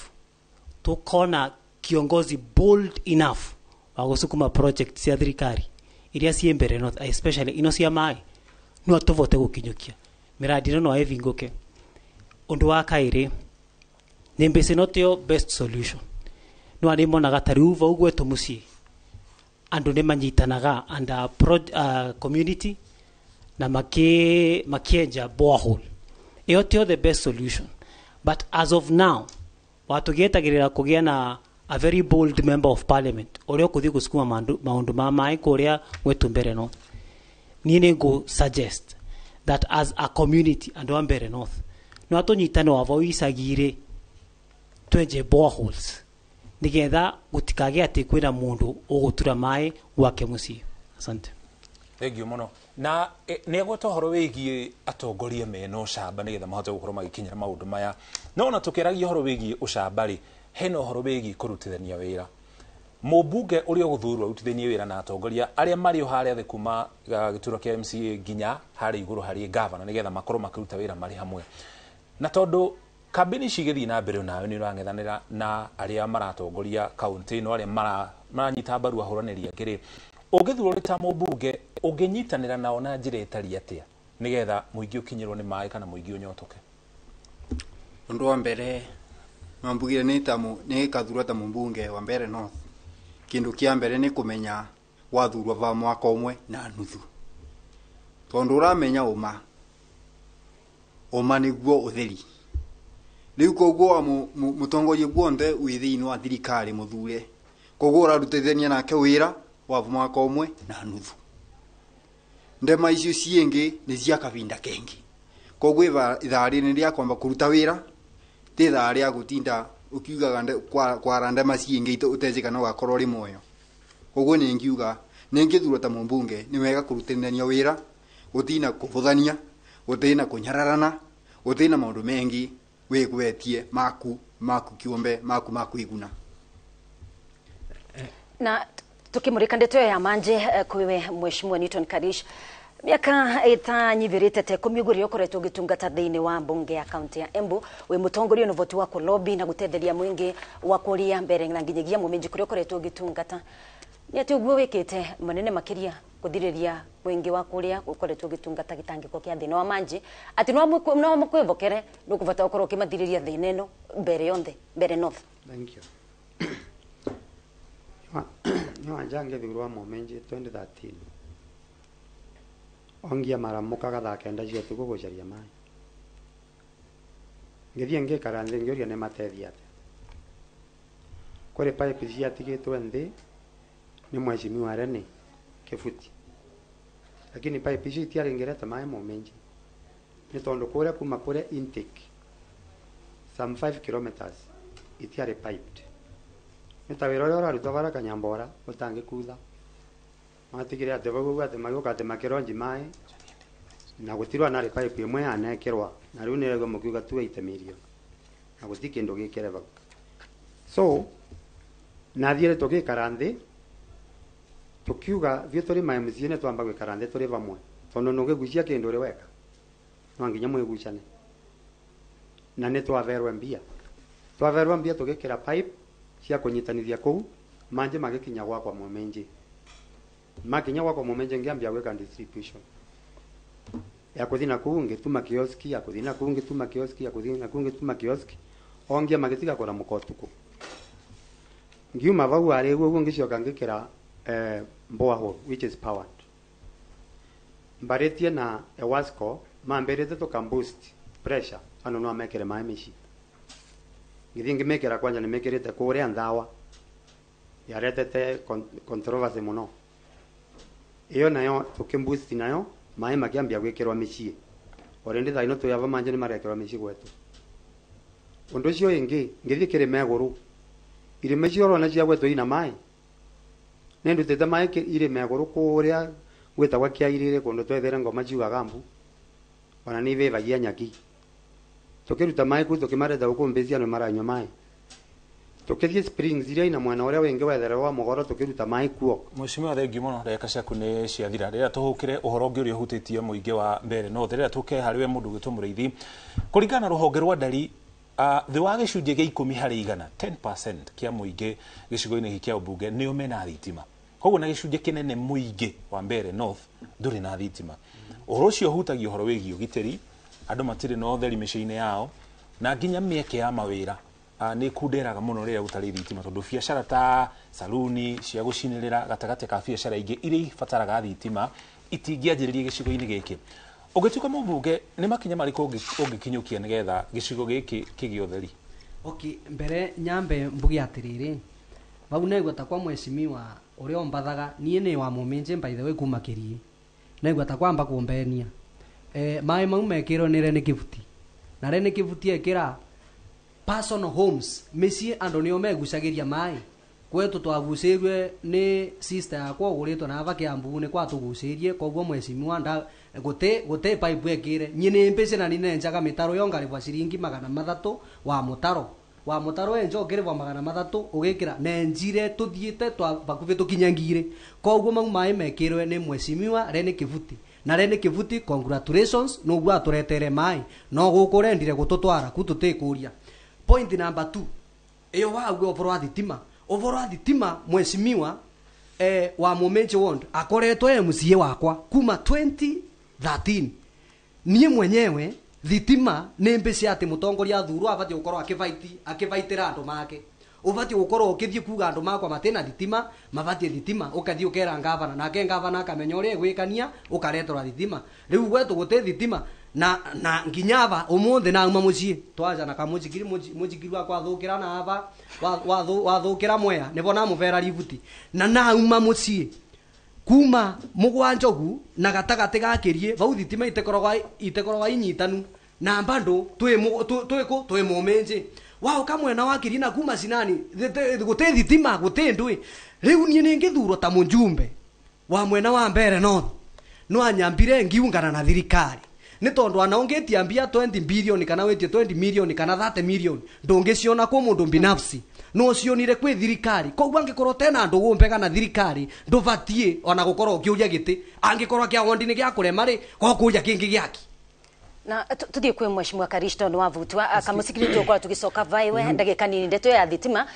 tukona kiongozi bold enough wa gusukuma project cia thirikari iria ciĩ Mbere North, especially ino cia maĩ, no tuvote gukinyukia miradi ino no ivinguke. Undu wa kairi, ni mbici no tio best solution. No ani monaga ta riu vau gwetu mucii andu ni manyitanaga under community na makienja borehole. Iyo tio the best solution, but as of now watugietagirira kugia na a very bold member of parliament uria kuthi gusukuma maundu ma mai kuria gwetu Mbere North. Ni nĩ suggest that as a community andu a Mbere North no atunyitane wavo icagi-rĩ twenje boreholes nigetha gutikagĩa atĩ kwĩna mũndũ ũgũtura maĩ gwake mũciĩ. Asante. Thank you muno. Na nĩ agweta ũhoro wĩgiĩ atongoria mena ũcamba nĩgetha mahote gũkorwo magĩkinyĩra maũndũ maya. No ona tũkĩaragia ũhoro wĩgiĩ ũcamba rĩ, hena ũhoro wĩgiĩ kũrutithania wĩra. Mũmbunge ũrĩa ũgũthurwo arutithanie wĩra na atongoria arĩa marĩ o harĩa thĩ kuma gĩturwa kĩa MCA nginya harĩa igũrũ harĩ gavana nĩgetha makorwo makĩruta wĩra marĩ hamwe. Na tondũ kambĩni ici igĩthiĩ na mbere nawe nĩ ũrang'ethanĩra na arĩa maratongoria kaũntĩ ĩno, arĩa maranyita mbaru ahũranĩri angĩ rĩ, ũngĩthurwo ũrĩ ta mũmbunge ũngĩnyitanĩra nao na njĩra ĩtariĩ atĩa nĩgetha mũingĩ ũkinyĩrwo nĩ maĩ kana mũingĩ ũnyotoke? Ũndũ wa mbere mambugire nĩ kathurwa ta mũmbunge wa Mbere North, kĩndũ kĩa mbere nĩ kũmenya wathurwa va mwaka ũmwe na nuthu, tondũ ũramenya ũma nĩguo ũtheri. Rĩu koguo mũtongoria guonthe wĩ thĩinĩ wa thirikari mũthure, koguo ũrarutithania nake wĩra wa mwaka ũmwe na nuthu. Ndema icio ciĩngĩ nĩ cia kavinda kengi, koguo ithaa rĩrĩ rĩa kwamba kũruta wĩra ti ithaa rĩa gũtinda ũkiugaga kwara ndema ciĩngĩ ũteci kana ũgakorwo ũrĩ muoyo. Koguo nĩ ngĩthurwo ta mũmbunge nĩ wega kũrutithania wĩra, gũtina kũbũthania, gũtina kũnyararana, gũtina maũndũ mengi wĩgwetie maku maku kiumbe maku makuiguna. Na tukimurika ndeto ya manje kwiwe Mheshimiwa Newton Karish, miaka ĩtanyithĩrĩte ta ikũmi ũguo rĩrĩa ũkoretwo ũgĩtungata thĩinĩ wa mbunge ya kaunti ya Embu, wĩ mũtongoria na ũhoti wa kũlobby na gũtetheria mũingĩ wa kũria mbere na nginyagia mũminji kũrĩa ũkoretwo ũgĩtungata, nĩ atĩ ũguo wĩkĩte manene makĩria kũthirĩria mũingĩ wa kũrĩa ũkoretwo ũgĩtungata gĩtangĩko kĩa thĩna wa manji, atĩ no makwĩvokere nĩ ũkũbata ũkorwo ũkĩmathirĩria thĩna ĩno mbere yonthe Mbere North? Thank you. Nĩ wanja ngĩthurwo mũminji 2013 ongia maramukaga thaa kenda cia ũtukũ gũcaria maĩ. Ngĩthiĩ ngĩikara nthĩ ngĩũria nĩ mateithia atĩa. Kũrĩ pipe ciatigĩtwo nthĩ nĩ mheshimiwa Rene Kĩbuti, lakini pipe icio itiarĩ ngĩrete maĩ mũminji nĩ tondũ kũrĩa kuma kũrĩa intake some 5 kilometers itiarĩ piped. Nĩ ta wĩra ũrĩa ũrarutwo bara Kanyambora ũtangĩkutha, matigire atĩ vau ũguo atĩ magĩũka atĩ makĩronji maĩ na gũtirwa narĩ pipe ĩmwe yanekĩrwa na rĩu nĩrĩguo mũkiuga 280 million na gũti kĩndũ gĩkĩre vau. So nathiĩre tũgĩikara nthĩ tukiuga thiĩ tũrĩ ma MCA nĩ twamba gwĩkara nthĩ tũrĩ vamwe, tondũ nũngĩgucia kĩndũ ũrĩ weka no nginya mwĩgucane. Na nĩ twaverwe mbia, tũgĩkĩra pipe cia kũnyitanithia kũu, manjĩ magĩkinya gwakwa mũminji. Makinya gwakwa mũminji ngĩambia gwĩka distribution ya kũthiĩ na kũu ngĩtuma kioski, ya kũthiĩ na kũu ngĩtuma kioski, ya kũthiĩ na kũu ngĩtuma kioski, ongia magĩtiga kũramũka ũtukũ. Ngiuma vau arĩ ũguo ngĩcoka ngĩkĩra borehole which is powered. Mbarĩtie na EWASCO mambĩrĩte tũkamboost pressure andũ no mekĩre maĩ mĩciĩ. Ngĩthiĩ ngĩmĩkĩra kwanja nĩmĩkĩrĩte kũrĩa Nthawa, yaretete controversy mũno. Ĩyo nayo tũkĩmboost nayo maĩ makĩambia gwĩkĩrwo mĩciĩ. Already thaa ino twĩ ava manjĩ nĩmarekĩrwo mĩciĩ gwetũ. Ũndũ ũcio ĩngĩ ngĩthiĩ kĩrĩma igũrũ, irĩma icio ũrona cia gwetũ ina maĩ, nĩndutĩte maĩ irĩma igũrũ kũrĩa gwĩtagwo Kĩairĩrĩ kũndũ twethere ngoma ciugaga mbu, ona nĩ ivĩvagia nyaki. Tũkĩruta maĩ kũu tũkĩmareta gũkũ Mbĩcia nĩ maranyua maĩ. Tũkĩthiĩ Springs iria ina mwena ũrĩa wĩngĩ wethere wa Mũgoro tũkĩruta maĩ kuo. Mheshimiwa, thengiũ mũno, ndagĩka ciaku nĩ ciathira. Rĩrĩa tũhũkĩre ũhoro ũngĩ ũrĩa ũhutĩtie mũingĩ wa Mbere North, rĩrĩa tũke harĩ we mũndũ ũgwĩtwo Mũrĩithi, kũringana na rũhonge rwa ndari Thĩ wa gĩcunjĩ gĩa 10 harĩ igana 10% kĩa mũingĩ gĩcigo-inĩ gĩkĩ kĩa ũmbunge nĩo mena thitima. Koguo na gĩcunjĩ kĩnene mũingĩ wa Mbeere North ndũrĩ na thitima. Ũhoro ũcio ũhutagia ũhoro wĩgiĩ ũgitĩri, andũ matirĩ na ũtheri mĩciĩ-inĩ yao, na nginya mĩeke ya mawĩra nĩ kunderaga mũno rĩrĩa gũtarĩ thitima, tondũ biacara ta saluni cia gũcinĩrĩra gatagatĩ ka biacara ingĩ iria ibataraga thitima itingĩanjĩrĩria gĩcigo-inĩ gĩkĩ. Ũngĩtuĩka mũmbunge nĩ makinya marĩkũ ũngĩkinyũkia nĩgetha gĩcigo gĩkĩ kĩgĩe ũtheri? Okay, mbere nyambe mbuge atiriri, vau naigua ta kwa mheshimiwa uria ombathaga nie ni wa muminje by the way kuma kirie, naigua ta kwamba kumbenia mai mau mekirwo ni Rene Kivuti, na Rene Kivuti ekira personal homes mĩciĩ andũ nĩo megucagĩria maĩ. Kwetu twagucĩirwe nĩ sister yakwa ũgũrĩtwo na ava Kiambu nĩ kwatũgucĩirie, koguo mheshimiwa nda gũtĩ pipe ekĩre nyi nĩ mbĩce na ninenjaga mĩtaro yo ngarĩbwa ciringi 300 wa mũtaro wa mũtaro enja ũkĩrĩbwa 300 ũgĩkĩra nenjire tũthiĩte twa bakuvĩ tũkinya ngire. Koguo mau maĩ mekĩrwe nĩ mheshimiwa Rene Kivuti, na Rene Kivuti congratulations nũguo atũretere maĩ no gũkũ ũrendire gũtũtwara ku tũtĩkũria. Point number 2 iyo waguo ũboro wa thitima, ũboro wa thitima mheshimiwa wa Muminji ward akoretwo MCA wakwa kuma 2013. Niĩ mwenyewe thitima nĩ mbici atĩ mũtongoria athurwo abatiĩ gũkorwo akĩbaitĩra andũ make, ũbatiĩ gũkorwo ũkĩthiĩ kuga andũ makwa matĩna thitima mabatiĩ thitima, ũkathiĩ ũkera ngavana nake ngavana akamenya ũrĩa egwĩkania ũkareterwa thitima. Rĩu gwetũ gũtĩ thitima na nginya ava umuthi nauma mucii twaja na kamucikiri mucikiri wakwa athukira na ava wathukira mwea nibo namuvera ributi na nauma mucii kuma mugwanja ugu na gatagati gakirie vau thitima itekoragwa inyitanu na bado twi ku twi muminji wao kamwena wakirie na kuma cinani guti thitima guti ndui. Riu nie ningithurwo ta mujumbe wa mwena wa Mbeere North no anyambire ngiungana na thirikari ni tondu anaongetia mbia 20 billion kana wetie 20 million kana 30 million ndungiciona kwa mundu binafsi no cionire kwi thirikari. Koguo angikorwo tena andu gumbega na thirikari ndubatie ona gukorwo ukiuria giti angikorwo kia wondi ni gia kurema ri ko kuria kingi giaki. Na tuthie kwi mheshimiwa Karisto ni wavutwa kamusikiri tukorwo tugicoka vaiwe ndagika nini ndeto ya thitima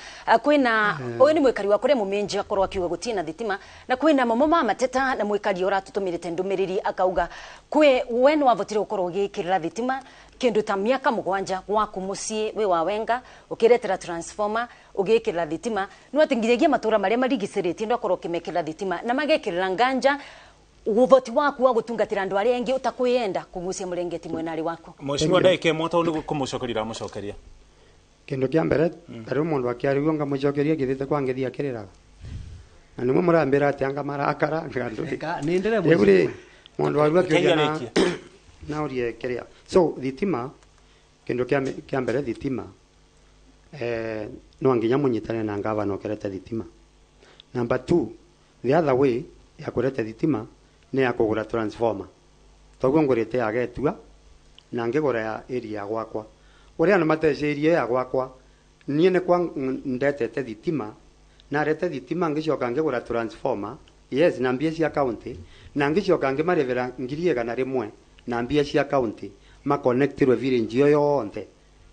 kwina uyu ni mwikari wa kuria Muminji akorwo akiuga gutina thitima na kwina mamo ma mateta na mwikari uratutumirite ndumiriri akauga kwi we ni wavutire gukorwo ugikirira thitima kindu ta miaka 7 gwaku mucii wi wa Wenga ukiretera transformer ugikirira thitima no ati nginyagia matura maria marigiciritie ndo akorwo ukimekirira thitima na magekirira nganja uvoti waku wa gutungatira andu aria engi utakwiyenda kugucia murengeti mwenari waku. Mheshimiwa ndaike mwata ni kumucokeria ramucokeria kindu kia mbere tari mundu akiarigwo ngamucokeria githite kwa ngithia kiriraga na nimwe murambira ati anga marakara ngandu nindire rĩu mundu warua kiuria na urie kiria. So thitima kindu kia mbere thitima no nginya munyitane na ngavana ukirete thitima. Number 2 the other way ya kurete thitima ni ya kugura transformer toguo ngurite ya getua na ngigura ya area gwakwa uria andu matecirie ya gwakwa nie ni kwa ndetete thitima na rete thitima ngicoka ngigura transformer yes na mbia cia county na ngicoka ngimarivira 1,100 na mbia cia county makonectirwe village yo yonthe.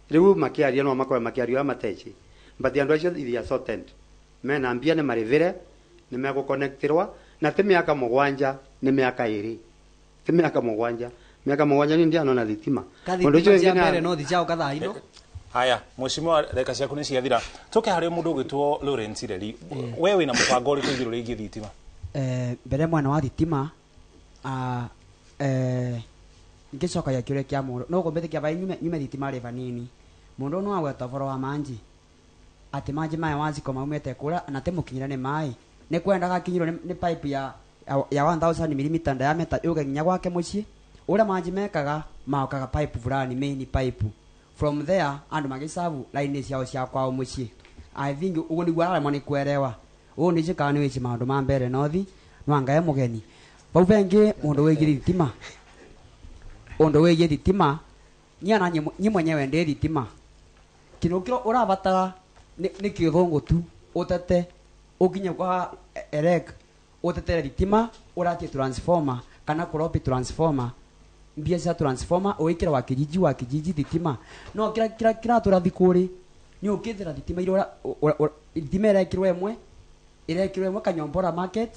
Riu makiaria no makorwe makiaria mateci but andu acio they are sorted mena mbia ni marivire ni megukonectirwa na ti miaka 7 ni miaka 2 ti miaka 7 miaka 7 ni ndiano na thitima mundu ucio cia mbere no thichao kathaa ino. Haya mheshimiwa reka ciaku ni ciathira tuke hari mundu ugitwo Lawrence Ireri we wina mubango uriku iguru rigie thitima? Mbere mwana wa thitima ngicoka ya kiuria kia mundu no gumbithikia vai nyume thitima ri vanini mundu no agweta boro wa manji ati manji maya waziko maumete kura na te mukinyira ni mai ni kwendaga kinyirwo ni pipe ya 1000 mm diameter yuke nginya gwake mucii uria manji mekaga maokaga pipe fulani main pipe from there andu magisabu line ciao cia kwao mucii. I think uguo niguo araremwo ni kwerewa uu ni njikaga ni wici maundu ma Mbeere North no angae mugeni vau vengi mundu wigie thitima undu wigie thitima nyana nyi mwenyewe ndi thitima kindu kiro urabatara ni kithungu tu utete ukinye kwa erek utetere thitima uratie transformer kana kuropi transformer mbia cia transformer uikira wa kijiji thitima no kira kira kira turathi kuri ni ukithira thitima ira thitima irekirwo imwe irekirwo imwe Kanyombora market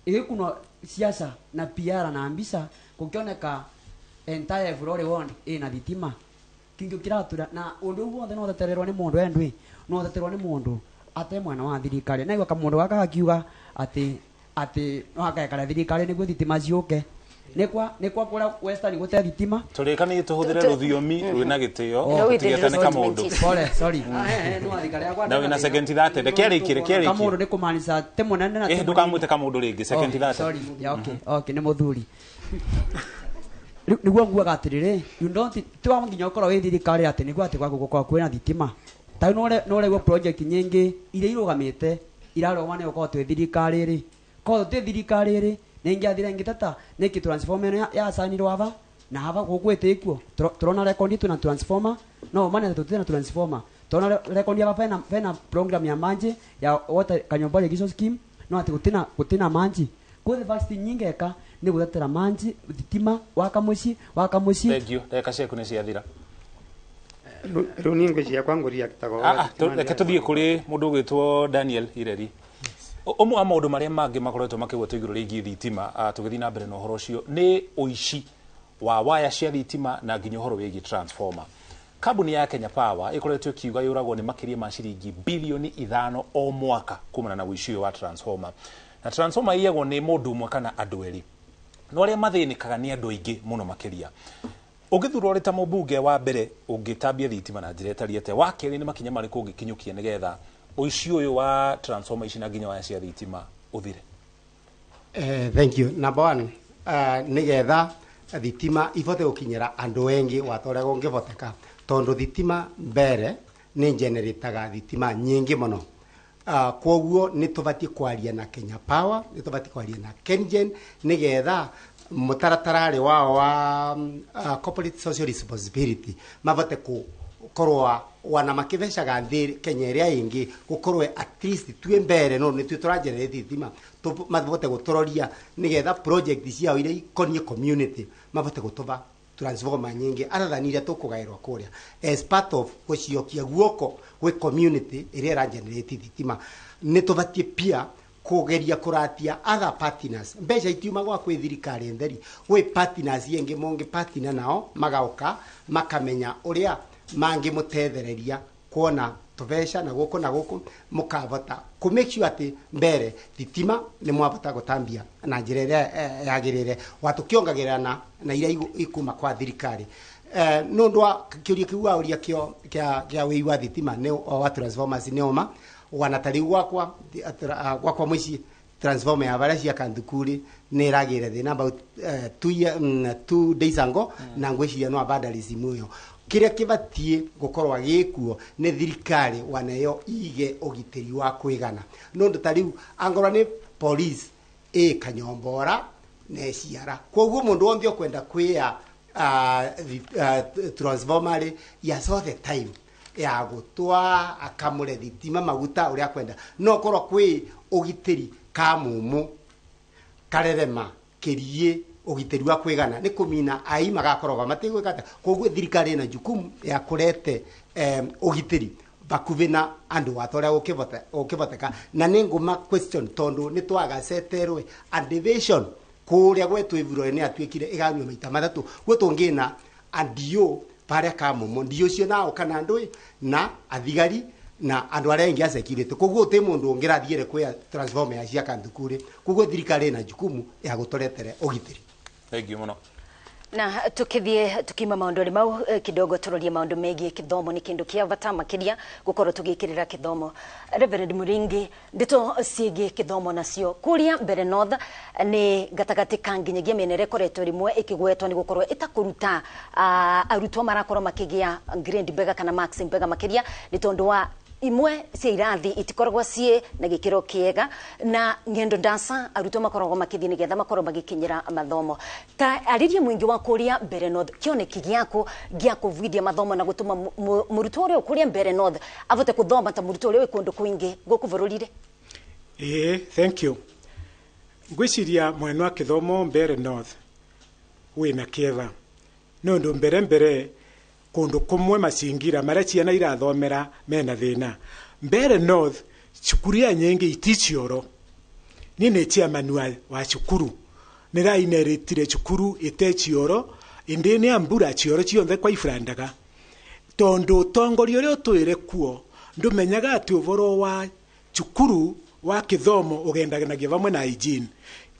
igikuno siasa na PR na mbisa kukioneka entire Evurore ward ina thitima kingio kiratura na undu wothe no tetererwo ni mundu endwi no tetererwo ni mundu ate mwana wa thirikari na igwa kamundu gaka gakiuga ati ati no akaekara thirikari niguo thitima ciuke nikwa kura Western gute thitima turikanie tuhuthire ruthiomi rwina gitio tugetane kamundu pole sorry na wina second 30 reke rikire reke kamundu ni kumanisha te munene na ndukamwite kamundu ringi second 30 sorry yeah, okay okay ni muthuri niguo nguaga atiriri you don't tiwa nginya ukorwo wi thirikari ati niguo ati gwaku gukorwo kwina thitima ta no no project nyingi iria irugamite irarũgama ni gukorwo twi thirikari ri korwo twi thirikari ri ningiathire ngitata niki transformer ino yacanirwo ava na ava guku ikuo turona rekondi twina transformer no mane tutina transformer turona rekondi ava pena program ya manje ya water Kanyomba irrigation scheme no ati gutina manji kuthe vaccine nyingi eka ni guthetera manji thitima waka muci thank you ndagika ciaku ni ciathira riu ni ngwiciria kwa ngũriaktaga reke tuthie kuri mundu ugwitwo Daniel Ireri. Ũmwe wa maũndũ marĩa mangĩ makoretwo makĩgwetwo igũrũ rĩgiĩ thitima tũgĩthiĩ na mbere na ũhoro ũcio nĩ ũici wa waya cia thitima na nginya ũhoro wĩgiĩ transformer. Kambuni ya Kenya Power ĩkoretwo ĩkiuga yũragwo nĩ makĩria ma ciringi bilioni 5 o mwaka kumana na ũici ũyũ wa transformer. Na transformer iyagwo nĩ mũndũ ũmwe kana andũ erĩ. No arĩa mathĩnĩkaga nĩ andũ aingĩ mũno makĩria. Ũngĩthurwo ũrĩ ta mũmbunge wa mbere ũngĩtambia thitima na njĩra ĩtariĩ atĩa? Wa kerĩ nĩ makinya marĩkũ ũngĩkinyũkia nĩgetha ũici ũyũ wa transformer ici na nginya waya cia thitima ũthire? Thank you. Number one, nigetha thitima ibote gukinyira andu engi wata uria gungivoteka tondu thitima mbere ni generataga thitima nyingi muno. Koguo ni tubatie kwaria na Kenya Power, ni tubatie kwaria na KenGen nigetha mutaratara wao wa corporate social responsibility mabote ku korwa wana makibecaga nthi Kenya iria ingi gukorwo at least twi mbere no ni twi turagenerate thitima mabote guturoria nigetha project ciao iria ikonie community mabote gutuba transformer nyingi other than iria tukugairwo kuria as part of guciokia guoko gwi community iria iragenerate thitima. Ni tubatie pia kugeria kuratia other partners mbeca itiuma gwa kwi thirikari ntheri gwi partners ingi mongi partner nao magauka makamenya uria mangimutethereria kuona tubeca na guku mukavota ku make sure ati mbere thitima ni mwavota gutambia na njira iria yagirire watukiongagirira na iria ikuma kwa thirikari. Nundu wa kiuria kiu wauria kio kia wei wa thitima ni wa transformers ni oma wanatari gwakwa gwakwa muci transformer ya varia cia kanthukuri ni iragire thina about 2 days ago na ngwiciria no vandalism iyo kiria kibatie gukorwa gikuo ni thirikari waneyo ige ugitiri wa kwigana nundu ta riu angorwa ni police e Kanyombora ne ciara koguo mundu wonthe ukwenda kwia transformer ya so the time ya gutwa akamure thitima maguta uria kwenda no korwa kwi ugitiri ka mumu karerema kirie ugitiri wa kwigana ni kumina ai magakorogwa matigwika koguo thirikari na jukumu ya kurete ugitiri bakuvi na andu watoria gukivoteka na ni nguma question tondu ni twagaceterwe adivation kuria gwetu Evurore ni atuikire iganywa maita mathatu gwetungina andio paria ka mumu ndio cio nao kana andu na athigari na andu aria aingi a security koguo ti mundu ungirathiire kwia transformer ya cia kanthukuri koguo thirikari na jukumu ya gutoretere ugitiri. Thank you muno. Na tukithie tukima maundu mau kidogo turorie maundu megie kithomo ni kindu kia bata makiria gukorwo tugikirira kithomo. Reverend Muringi, ndeto cigie kithomo nacio kuria Mbere North ni gatagati ka nginyagia miena ĩrĩa ĩkoretwo rimwe ikigwetwo ni gukorwo itakuruta arutwo marakorwo makigia grade mbega kana marks mbega makiria ni tondu wa imwe cia irathi itikoragwo ciĩ na gĩkĩro kĩega na ng'endo ndasa arutwo makoragwo makĩthiĩ nĩgetha makorwo magĩkinyĩra mathomo. Ta arĩria mũingĩ wa kũrĩa Mbere North, kĩoneki gĩaku gĩa kũvuithia mathomo na gũtũma mũrutwo ũrĩa ũkũrĩa Mbere North avote kũthoma ta mũrutwo ũrĩa wĩ kũndũ kwingĩ gũkũ bũrũri-inĩ. Ĩĩ, thank you. Ngwĩciria mwena wa kĩthomo Mbere North wina kieva nondu mbere mbere kundu kumwe macingira maria ciana irathomera mena thina. Mbere North cukuru ya nyingi iticioro. Ni ni chairman wa cukuru niraineritire cukuru itecioro indi ni ambura cioro cionthe kwa iburandaga tondu utongoria uria utwire kuo ndumenyaga ati uvoro wa cukuru wa kithomo ugendanagia vamwe na hygiene.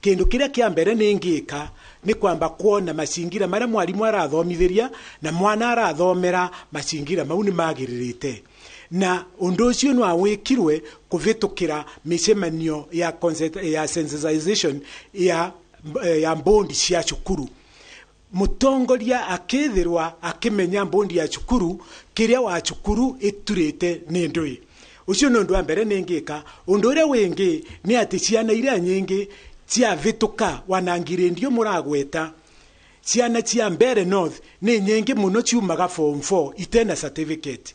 Kindu kiria kia mbere ni ngika ni kwamba kuona macingira maria mwarimu arathomithiria na mwana arathomera macingira mau ni magiririte, na undu ucio no awikirwe kuvitukira micemanio ya ya sensitization ya mbondi cia cukuru. Mutongoria akithirwa akimenya mbondi ya cukuru kiria wa cukuru iturite ni ndui. Ucio ni undu wa mbere ni ngika. Undu uria wingi ni ati ciana iria nyingi cia vituka wanangire ndio muragweta ciana cia Mbere North ni nyingi muno ciumaga form 4 itena certificate,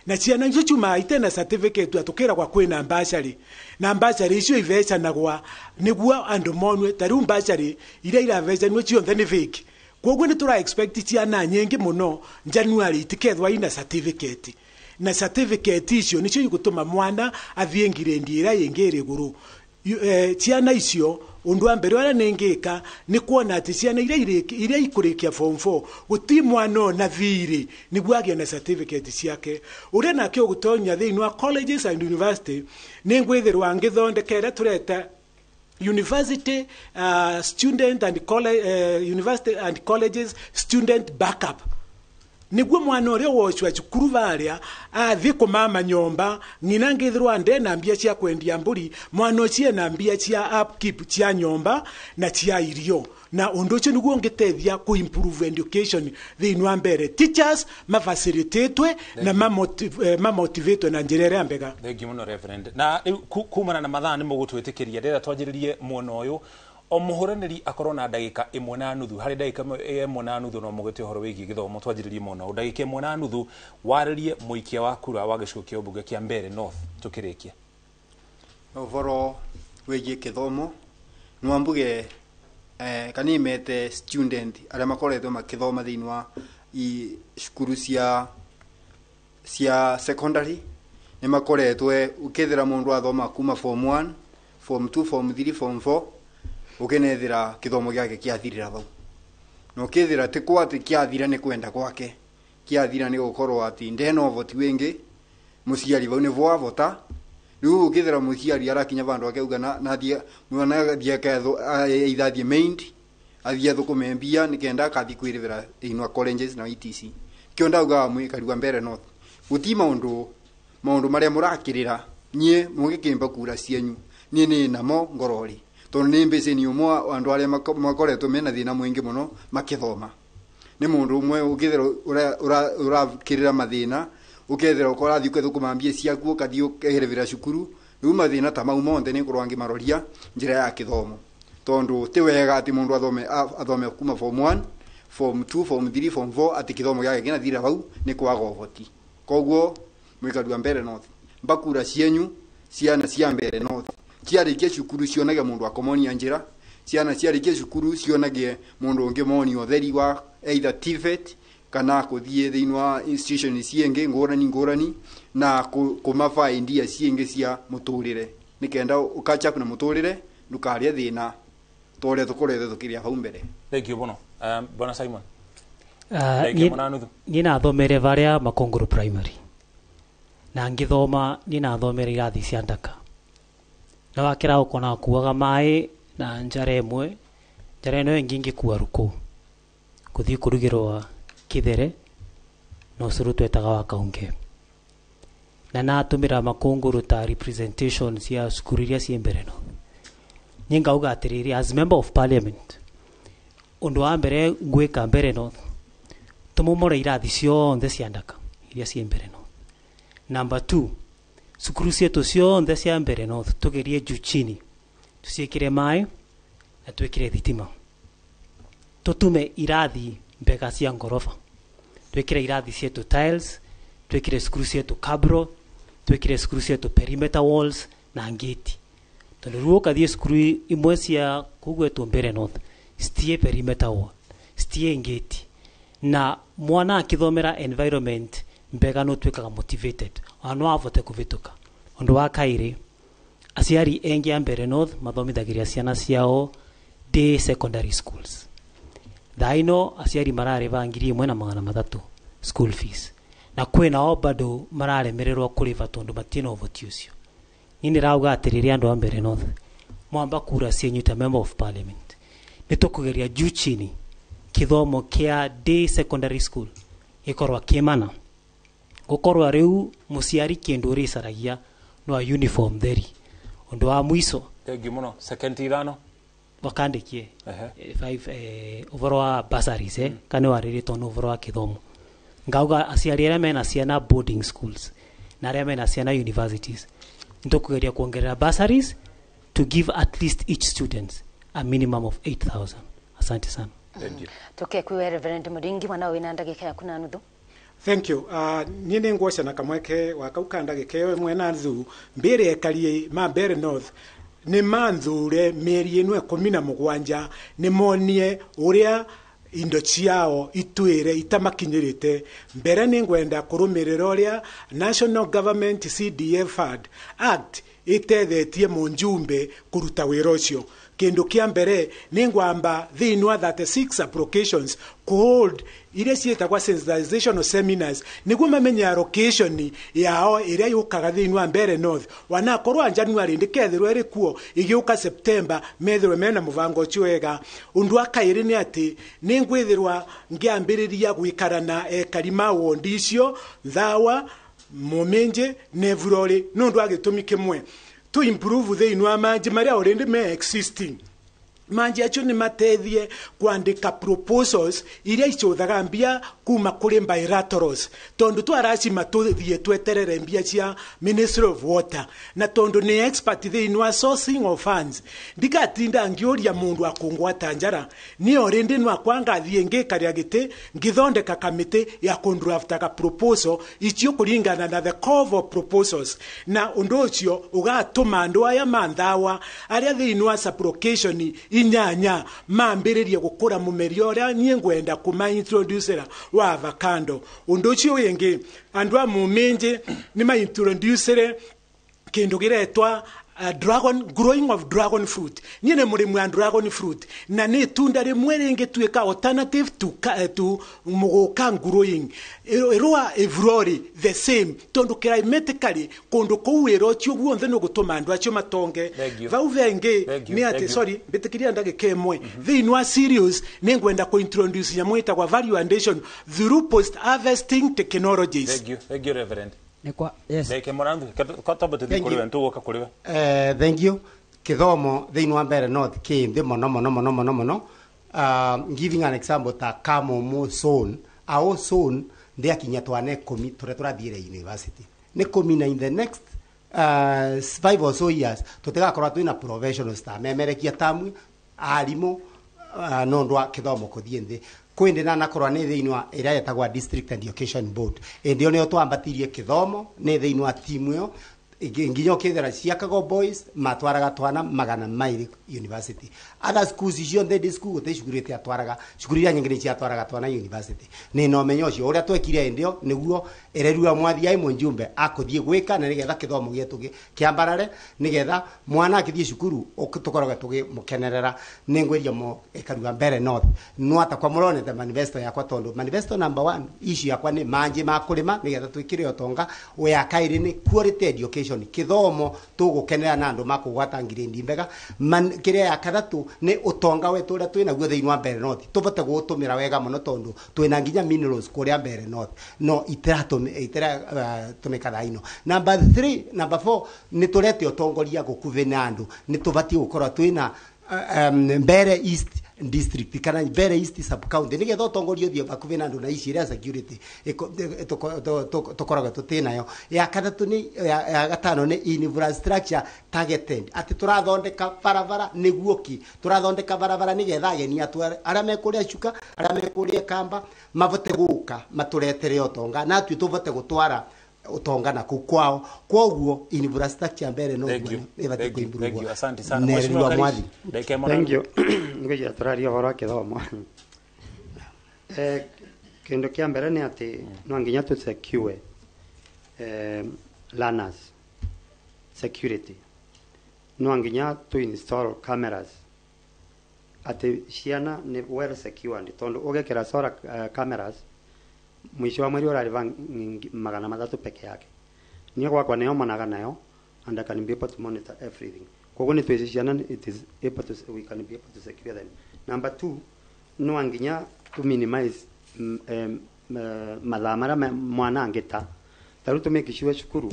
na ciana icio ciumaga itena certificate atukira kwa kwina mbacari, na mbacari icio ivecanagwa niguo andu monwe. Ta riu mbacari iria iravecanwo cionthe ni fake, koguo ni tura expect ciana nyingi muno January itikethwa ina certificate, na certificate icio nicio igutuma mwana athie ngirindi iria ingi iri iguru. Ciana icio undu wa mbere uria ningika ni kuona ati ciana iria ikurikia form 4 guti mwana ona thiri niguo agie na certificate ciake. Uria nake ugutonya thiini wa colleges and university ni ngwithirwa ngithondekera tureta university student and college, university and colleges student backup, niguo mwana uria wocwa cukuru varia athi kumama nyomba ng'ina ngithirwa ndena mbia cia kwendia mburi, mwana ucio ena mbia cia upkeep cia nyomba na cia irio, na undu ucio niguo ungitethia ku improve education thiini wa Mbere. Teachers mafacilitatwe na mamotivatwe na njira iria mbega. Thank you muno Reverend. Na riu kumana na mathaa ni mugutwitikiria ndira twanjiririe mwena uyu o muhuraniri akorwo na ndagika 1.5 hari ndagika 1.5 no mugite uhoro wigie githomo twanjiririe muno ndagika 1.5 waririe muikia wa kura wa gicigo kia mbunge kia Mbere North tukirikia uhoro wigie kithomo no mbuge kani mete student aria makoretwo makithoma thiini wa i cukuru cia secondary ni makoretwe ukithira mundu athoma kuma form 1 form 2 form 3 form 4 ukinethira kithomo giake kiathirira vau, na ukithira ti kwa ati kiathira ni kwenda gwake, kiathira ni gukorwo ati ndena uvoti wingi muciari vau ni vwavota. Riu ukithira muciari arakinya vandu akauga na athie mwana athie aketho either athie main athie athukume mbia nikenda akathi kwirivira inwa colleges na ETC. Kio ndauga mwikari wa Mbere North guti maundu maria murakirira nyie mugikimba kura cienyu nie ni namo ngorori tondu ni mbici ni umwe andu aria makoretwo mena thina mwingi muno makithoma. Ni mundu umwe ukithira urakirira mathina ukethira ukorathi ukethukuma mbia ciaku ukathi ukerevera cukuru. Riu mathina ta mau monthe ni ngorwo ngimaroria njira ya kithomo, tondu ti wega ati mundu athome kuma form 1 form 2 form 3 form 4 ati kithomo giake kinathira vau ni kwaga uvoti. Koguo mwikari wa Mbere North mbakura cienyu ciana cia Mbere North ciarikie cukuru cionage mundu akomonia njira, ciana ciarikie cukuru cionage mundu ungi moni utheri wa either TVET kana kuthie thiini wa institution ciingi ngurani ngurani na kumabaindia ciingi cia muturire nikenda ukacha na muturire ndukarie thina toria tukoretwe tukiria hau mbere. Thank you bono. Bwana Simon. Ni nathomere varia Makongoro Primary na ngithoma ni nathomere irathi cia ndaka na wakira ukona kuaga mai na njara imwe njara ino ingi ngikua ruku kuthii kurugirwa kithere na ucuru twetaga wa kaunge na natumira Makongoro ta representation cia cukuru iria ci mbere no nyingauga atiriri as member of parliament undu wa mbere ngwika Mbere North tumomore irathi cionthe cia ndaka iria ci mbere no. Number 2 cukuru cietu cionthe cia Mbere North tugerie juu chini tuciikire mai na twikire thitima tutume irathi mbega cia ngoroba twikire irathi cietu tiles twikire cukuru cietu cabro twikire cukuru cietu perimeter walls na ngeti tondu riu ukathie cukuru imwe cia kugwetwo Mbere North citie perimeter wall citiengeti na mwana akithomera environment mbega no twikaga motivated ona no avote kuvituka. Undu wa kairi, aciari engi a Mbeere North mathomithagiria ciana ciao day secondary schools. Thaa ino aciari marariva 1,300 school fees, na kwina o bado mararemererwo kuriva tondu matina uvoti ucio. Ni ndirauga atiriri andu a Mbeere North, mwamba kura cienyu ta member of parliament, nitukugeria juu chini kithomo kia day secondary school gikorwa kimana gukorwa riu muciari kindu uricaragia no a uniform theri. Undu wa mwiso, thengiũ muno. Second ithano wakandikie five uvoro wa bursaries kana wariritwo no uvoro wa kithomo. Ngauga aciari aria mena ciana boarding schools na aria mena ciana universities, nitukugeria kuongerera bursaries to give at least each student a minimum of 8,000. Asante sana. Thank you. Tuke kwiwe Reverend Muringi mwana wina ndagika yaku na nuthu. Thank you. Niĩ nĩ ngwoca na kamweke wa kau ka ndagĩka ĩyo ĩmwe na nuthu mbĩre ekarie ma Mbeere North nĩ manthure mĩeri ĩno 17 nĩ monie ũrĩa indo ciao itwire itamakinyĩrĩte. Mbere nĩ ngwenda kũrũmĩrĩra ũrĩa National Government CDF Fund Act itethetie mũnjumbe kũruta wĩra ũcio. Kindu kia mbere nĩ ngwamba thĩinĩ wa 36 applications kũhold iria ciĩtagwa sensitization seminars nĩguo mamenye allocation yao ĩrĩa yũkaga thĩinĩ wa Mbeere North. Wanakorwo January ndĩkethirwo ĩrĩ kuo, ĩgĩũka September methirwe mena mũbango ũcio wega. Ũndũ wa kaĩrĩ nĩ atĩ nĩ ngwĩthirwa ngĩambĩrĩria gwĩkara na ekari ma wondi icio Thawa, Mũminji na Evurore nĩ ũndũ wa gĩtũmi kĩmwe to improve thĩinĩ wa manji marĩa already me existing. Manji acio nĩ mateithie kwandĩka proposals iria icũthaga mbia kuma kũrĩ bilaterals, tondu twaracima tũthiĩ tweterere mbia cia Ministry of Water, na tondu nĩ expert thĩinĩ wa sourcing of funds ndikatinda ngĩũria mũndũ akũngwata njara. Niĩ already no akwa ngathiĩ ngĩkaria gĩtĩ ngĩthondeka kamĩtĩ ya kũndraftaga proposal icio kũringana na the core of proposals, na ũndũ ũcio ũgatũma andũ aya ma Nthawa arĩa thĩinĩ wa sublocation inyanya mambĩrĩrie gũkũra mũmeri ũrĩa niĩ ngwenda kũma introducera wa avocado. Ũndũ ũcio wĩngĩ, andũ a Mũminji nĩ ma introducere kĩndũ gĩretwa dragon, growing of dragon fruit. Niĩ nĩ mũrĩmi wa dragon fruit na nĩ itunda rĩmwe rĩngĩtuĩka alternative to mũgũka growing ĩrũa Evurore the same, tondu climatically kũndũ kũu wĩra ũcio guothe nĩ ũgũtũma andũ acio matonge. Vau vengĩ nĩ atĩ, sorry, mbĩtĩkĩria ndagĩka ĩmwe, thĩinĩ wa cereals nĩ ngwenda kũ introduce nyamũ ĩtagwa value addition through post harvesting technologies. Thank you. Thank you, Reverend. Nikwa, yes. Ndeke morandu kwatamba tuthi kuri we ntuguka kuri we. Thank you. Kithomo thĩinĩ wa Mbeere North kĩ nthĩ mũno mũno mũno mũno mũno. Giving an example ta Kamomo zone, our zone ndĩakinya twana 10 tũrĩa tũrathiĩre university. Nĩ 10 na in the next 5 or so years tũtigakorwo twĩna professionals ta memerekia tamu arimũ no ũndũ wa kithomo kũthiĩ nthĩ. Kwindi na nakorwa nĩ thĩinĩ wa ĩrĩa ĩtagwa District Education Board. Ĩndĩ ĩyo nĩyo twambatirie kithomo nĩ thĩinĩ wa timu ĩyo nginya ũkĩthera Chicago Boys matwaraga twana 200 university. Other schools ciothe ndĩ school gũtirĩ cukuru ĩtiatwaraga, cukuru iria nyingĩ nĩ ciatwaraga twana university. Nĩ na ũmenyo ũcio ũrĩa twekire ĩndĩ ĩyo nĩguo ĩrerua mwathi ai mũnjumbe akũthiĩ gwĩka na nĩgetha kĩthomo gĩetũ kĩambarare, nĩgetha mwana akĩthiĩ cukuru tũkoragwo tũgĩmũkenerera. Nĩ ngwĩria mo ĩkaruga Mbeere North no atakwa mũronete manifesto yakwa, tondũ manifesto number 1 issue yakwa nĩ manji ma kũrĩma nĩgetha twĩkĩre ũtonga. Ya kaĩrĩ nĩ quality education, kithomo tũgũkenera na andũ makũgwata ngirĩndi mbega. Kĩrĩa ya kathatũ nĩ ũtonga wetu ũrĩa twĩnaguo thĩinĩ wa Mbeere North tũbote gũũtũmĩra wega mũno, tondũ twĩna nginya minerals kũrĩa Mbeere North no itiratũmĩka thaa ino. Number 3, number 4 nĩ tũrete ũtongoria gũkuhĩ na andũ. Nĩ tũbatiĩ gũkorwo twĩna Mbeere East District kana Mbeere East sub county nĩgetha ũtongoria ũthiĩ hakuhĩ na andũ na ici iria security tũkoragwo tũtĩ nayo. Ya katatũ nĩ ya gatano nĩ infrastructure targeted, atĩ tũrathondeka barabara nĩguo ki tũrathondeka barabara nĩgetha ageni atũ arĩa me kũrĩa Chuka, arĩa me kũrĩa Kamba mabote gũka matũretere ũtonga na ithuĩ tũbote gũtwara ũtonga na kũu kwao. Kwoguo infrastructure Mbeere no ĩbatiĩ kũimprove. Asante sana Mheshimiwa Mwathi. Thank you. Ngwĩciria tũraria ũhoro wa kĩthomo Kindu kia mbere ni ati no nginya tu secure learners security, no nginya tu install cameras ati ciana ni well secured, tondu ugekira solar cameras mwisho wa mweri urariva 300 peke yake. Ni gwakwa neo monaga nayo and I can be able to monitor everything. Koguo ni tweci ciana it is able to, we can be able to secure them. Number 2, no nginya to minimize mathaa maria mwana angita ta riu tumake sure cukuru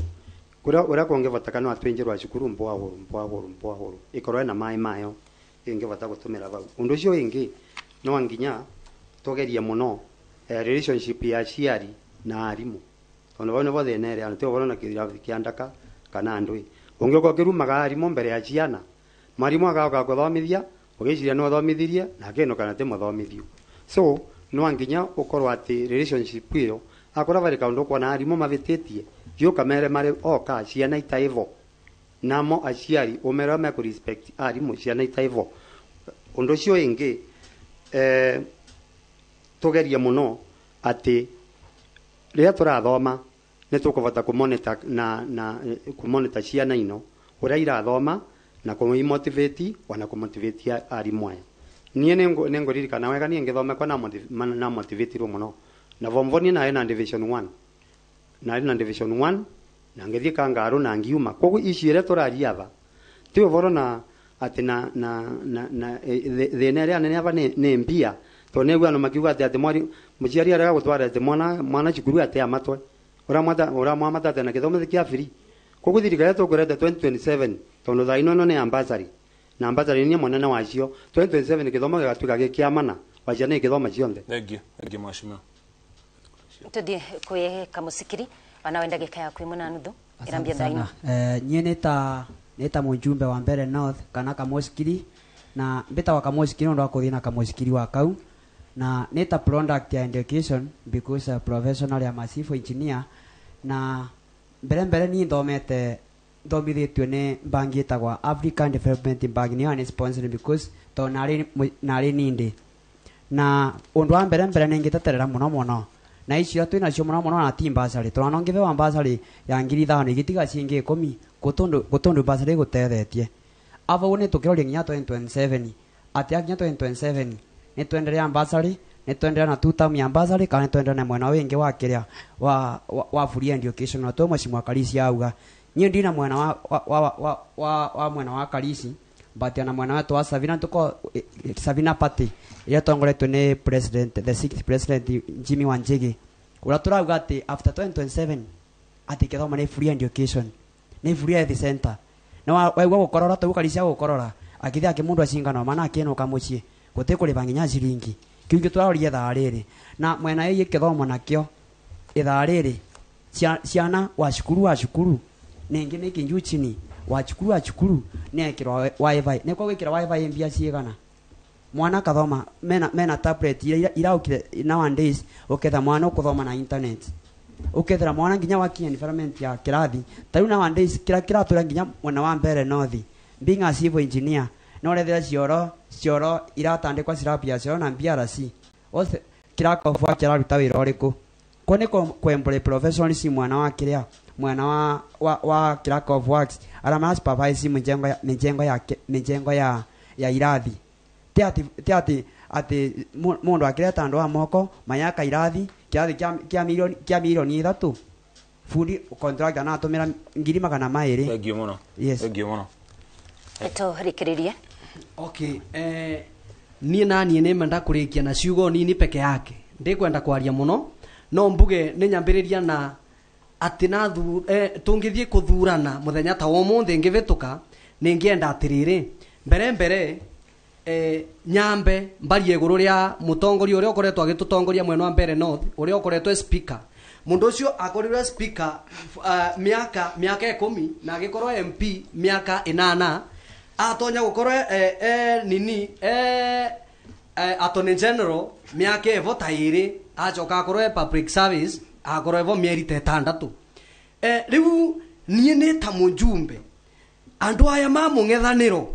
kuria uria kungivoteka no atwinjirwa cukuru mbwahuru mbwahuru mbwahuru ikorwo ena mai mayo ingivota gutumira vau. Undu ucio wingi no nginya tugerie muno relationship ya aciari na arimu, tondu vau nivo thina iri ana tiuvoro na kirathi kia ndaka kana andui ungiuka ukirumaga arimu mbere ya ciana, mwarimu agauka guthomithia ugiciria no athomithirie na akiinuka na ti muthomithio. So no nginya ukorwo ati relationship iyo akorwo vari kaundu ukona arimu mavititie thiĩ ũkamere mari oka ciana itaivo namo aciari umere me ku respect arimu ciana itaivo. Undu ucio ingi tugerie muno ati riria turathoma ni tukuvota kumonitor na kumonitor ciana ino uria irathoma na kumumotivate wana kumotivate arimu aya. Nie ninguririkana wega nie ngithomekwa na motivatirwo muno na form 4 nie nari na division 1 nari na division 1 na ngithie kangaru na ngiuma. Koguo ici iria turaria ava ti uvoro na ati na na na na thina iria nene ava ni mbia, tondu nigua andu makiuga ati ati mwari muciari arega gutwara ati mwana cukuru ati amatwe uramwamata ati na kithomo kia free. Koguo thirikari tukurete 2027 tondu thaa ino ni ambassador na ambassador ni munene wacio 2027 kithomo gigatuika gi kia mana wa ciana ikithoma cionthe. Thank you mheshimiwa. Tuthie kwi Kamusikiri wanawe ndagika yaku imwe na nuthu irambia thaa ino. Nyie nita mujumbe wa Mbere North kana Kamusikiri na mbita wa Kamusikiri ndu akuthie na Kamusikiri wa kau na nita product ya education because a professional ya civil engineer na mbere ni nthomete nthomithitio ni bangi itagwa African Development Bank niyo ni sponsor because to nari nindi na undu wa mbere ningiteterera muno muno na icio twina cio muno muno na ti bursary twana ngibewa bursary ya 5,000 igitiga cingi 10 gutundu bursary gutethetie avo ni tukiroria nginya 2027 atia nginya 2027 ni twenderea bursary ni twenderea na two term ya bursary kana twenderea na mwena wingi wa kiria wa free education na to mheshimiwa Kalisi auga nie ndina mwena wa mwena wa Kalisi but ana mwena wetu wa Savina tuko Savina Party iria tongoretwo ni president the sixth president Jimmy Wanjigi uria turauga ati after 2027 ati kithomo ni free education ni free health center na waigua gukorora tu Kalisi gukorora akithi aki mundu acingano mana akiinuka mucii guti kuriba nginya ciringi kiu ngi turaroria ithaa riri na mwena ii kithomo nakio ithaa riri ciana wa cukuru ningi ni kinju chini wa cukuru nekirwa wifi ni kwa gwikira wifi mbia cigana mwana kathoma mena tablet iraukire nowadays uketha mwana ukuthoma na internet ukethera mwana nginya wakinya environment ya kirathi ta riu nowadays kira kiratura nginya mwena wa Mbere North being a civil engineer no rethera cioro iratandikwa slab ya cioro na BRC othe kirakofu kiraruta wira uriku ko ni kwembore professionalism mwana wa kiria mwana wa clerk of works ara ma supervise mijengo ya irathi ti ati mundu akireta andu a moko mayaka irathi kirathi kia milioni 3 fundi contractor na atumira 200,000. Thank you muno. Yes. Thank you muno. Eto rikiririe. Okay, nie na nie nimenda kurikia na ciugo nini peke yake ndikwenda kwaria muno no mbuge ni nyambiriria na ati na tungithie kuthurana muthenya ta umuthi ngivituka ningienda atiriri mbere nyambe mbarie iguru ria mutongoria uria ukoretwo agitutongoria mwena wa Mbere North uria ukoretwo speaker mundu ucio akorirwe speaker miaka 10 na agikorwo MP miaka 8 atonya gukorwo nini attorney general miaka evo ta 2 acoka akorwo public service akorwo evo mieri ta 6 riu nie ni ta mujumbe andu aya mamung'ethaniro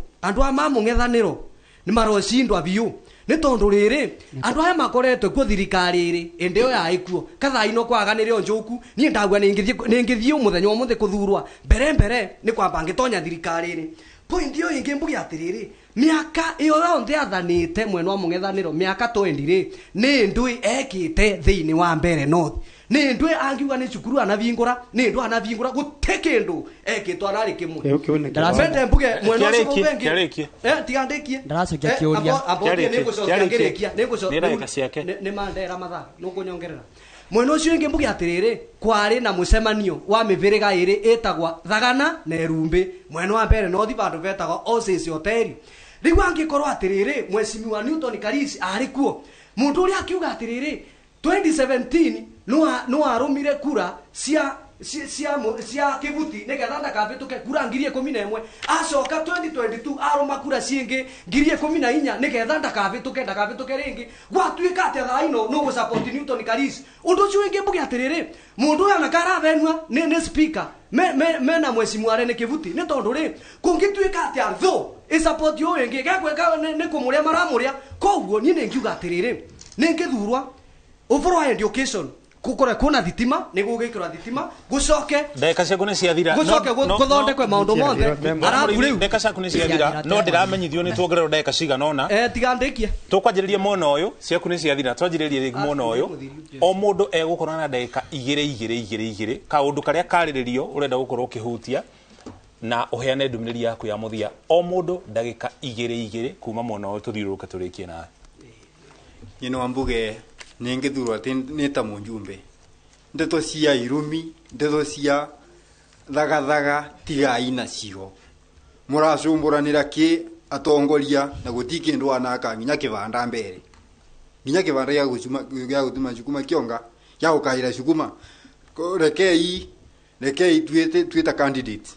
ni marocindwa biu Nĩ tondũ rĩrĩ andũ aya makoretwo kuo thirikari rĩ ĩndĩ ĩyo ya ĩkuo kathaa-inĩ kwaganĩre o njũku niĩ ndagua nĩngĩthiĩ mũthenya ũmũthĩ kũthurwa mbere mbere nĩ kwamba ngĩtonya thirikari rĩ. Point ĩyo ĩngĩ mbuge atĩrĩrĩ mĩaka ĩyo yonthe athanĩte mwena wa mũng'ethanĩro mĩaka 20 rĩ nĩ ndũĩ ekĩte thĩinĩ wa Mbeere North nĩ ndũĩ angiuga nĩ cukuru anavingũra nĩ ndũ anavingũra gũtirĩ kĩndũ ekĩtwo ararĩ kĩmwe. Mende mbuge mwena ũcio ũngĩ tiga ndĩkie. Ndaracokia kĩũria. Nĩngũcokia ngĩrĩkia nĩ mandera mathaa nũkũnyongerera. Mwena ũcio ũngĩ mbuge atĩrĩrĩ kwarĩ na mũcemanio wa mĩbĩrĩga ĩrĩ ĩtagwa Thagana na Erumbĩ mwena wa Mbeere North vandũ vetagwa Oasis Hotel. Rĩu angĩkorwo atĩrĩrĩ mwecimiwa Newton Karisi arĩ kuo mũndũ ũrĩa akiuga atĩrĩrĩ 2017 no arũmire kura cia Kivuti nĩgetha ndakabĩtũke kura 11,000 acoka 2022 arũma kura ciĩngĩ 14,000 nĩgetha ndakabĩtũke rĩngĩ gwatuĩka atĩa thaa ino no gũsupport Newton Karisi. Ũndũ ũcio ũngĩ mbuge atĩrĩrĩ mũndũ ũyũ anakaravenua nĩ speaker mena mwecimu arĩ nĩ Kivuti nĩ tondũ rĩ kũngĩtuĩka atĩa thũ ĩsupport ũyũ ĩngĩ gekwĩka nĩ kũmũrĩa maramũrĩa. Koguo niĩ nĩngiuga atĩrĩrĩ nĩngĩthurwa ũboro wa education kukora kuna thitima nĩ gũgĩkĩrwo thitima gũcoke ndagĩka ciaku nĩ ciathira gũcoke gũthondekwe maũndũ mothe arabu rĩu ndagĩka ciaku nĩ ciathira no ndĩramenyithio nĩ tuongererwo ndagĩka cigana ũna tiga ndĩkie tũkwanjĩrĩria mwena ũyũ ciaku nĩ ciathira twanjĩrĩrie rĩngĩ mwena ũyũ o mũndũ egũkorwo na ndagĩka igĩrĩ igĩrĩ igĩrĩ igĩrĩ kaũndũ karĩa karĩrĩrio ũrenda gũkorwo ũkĩhutia na ũheane ndũmĩrĩri yaku ya mũthia o mũndũ ndagĩka igĩrĩ igĩrĩ kuma mwena ũyũ tũthiũrũrũke tũrĩkie nawe. Nyino wa mbuge ningithurwa nĩ ta mũnjumbe ndeto cia irumi ndeto cia thagathaga tigai nacio mũracũmbũranĩra kĩ atongoria na gũti kĩndũ anaka nginya kĩbanda mbere nginya kĩbanda gĩa gũtuma cukuma kĩonga gĩa gũkaĩra cukuma rekei twĩta candidate.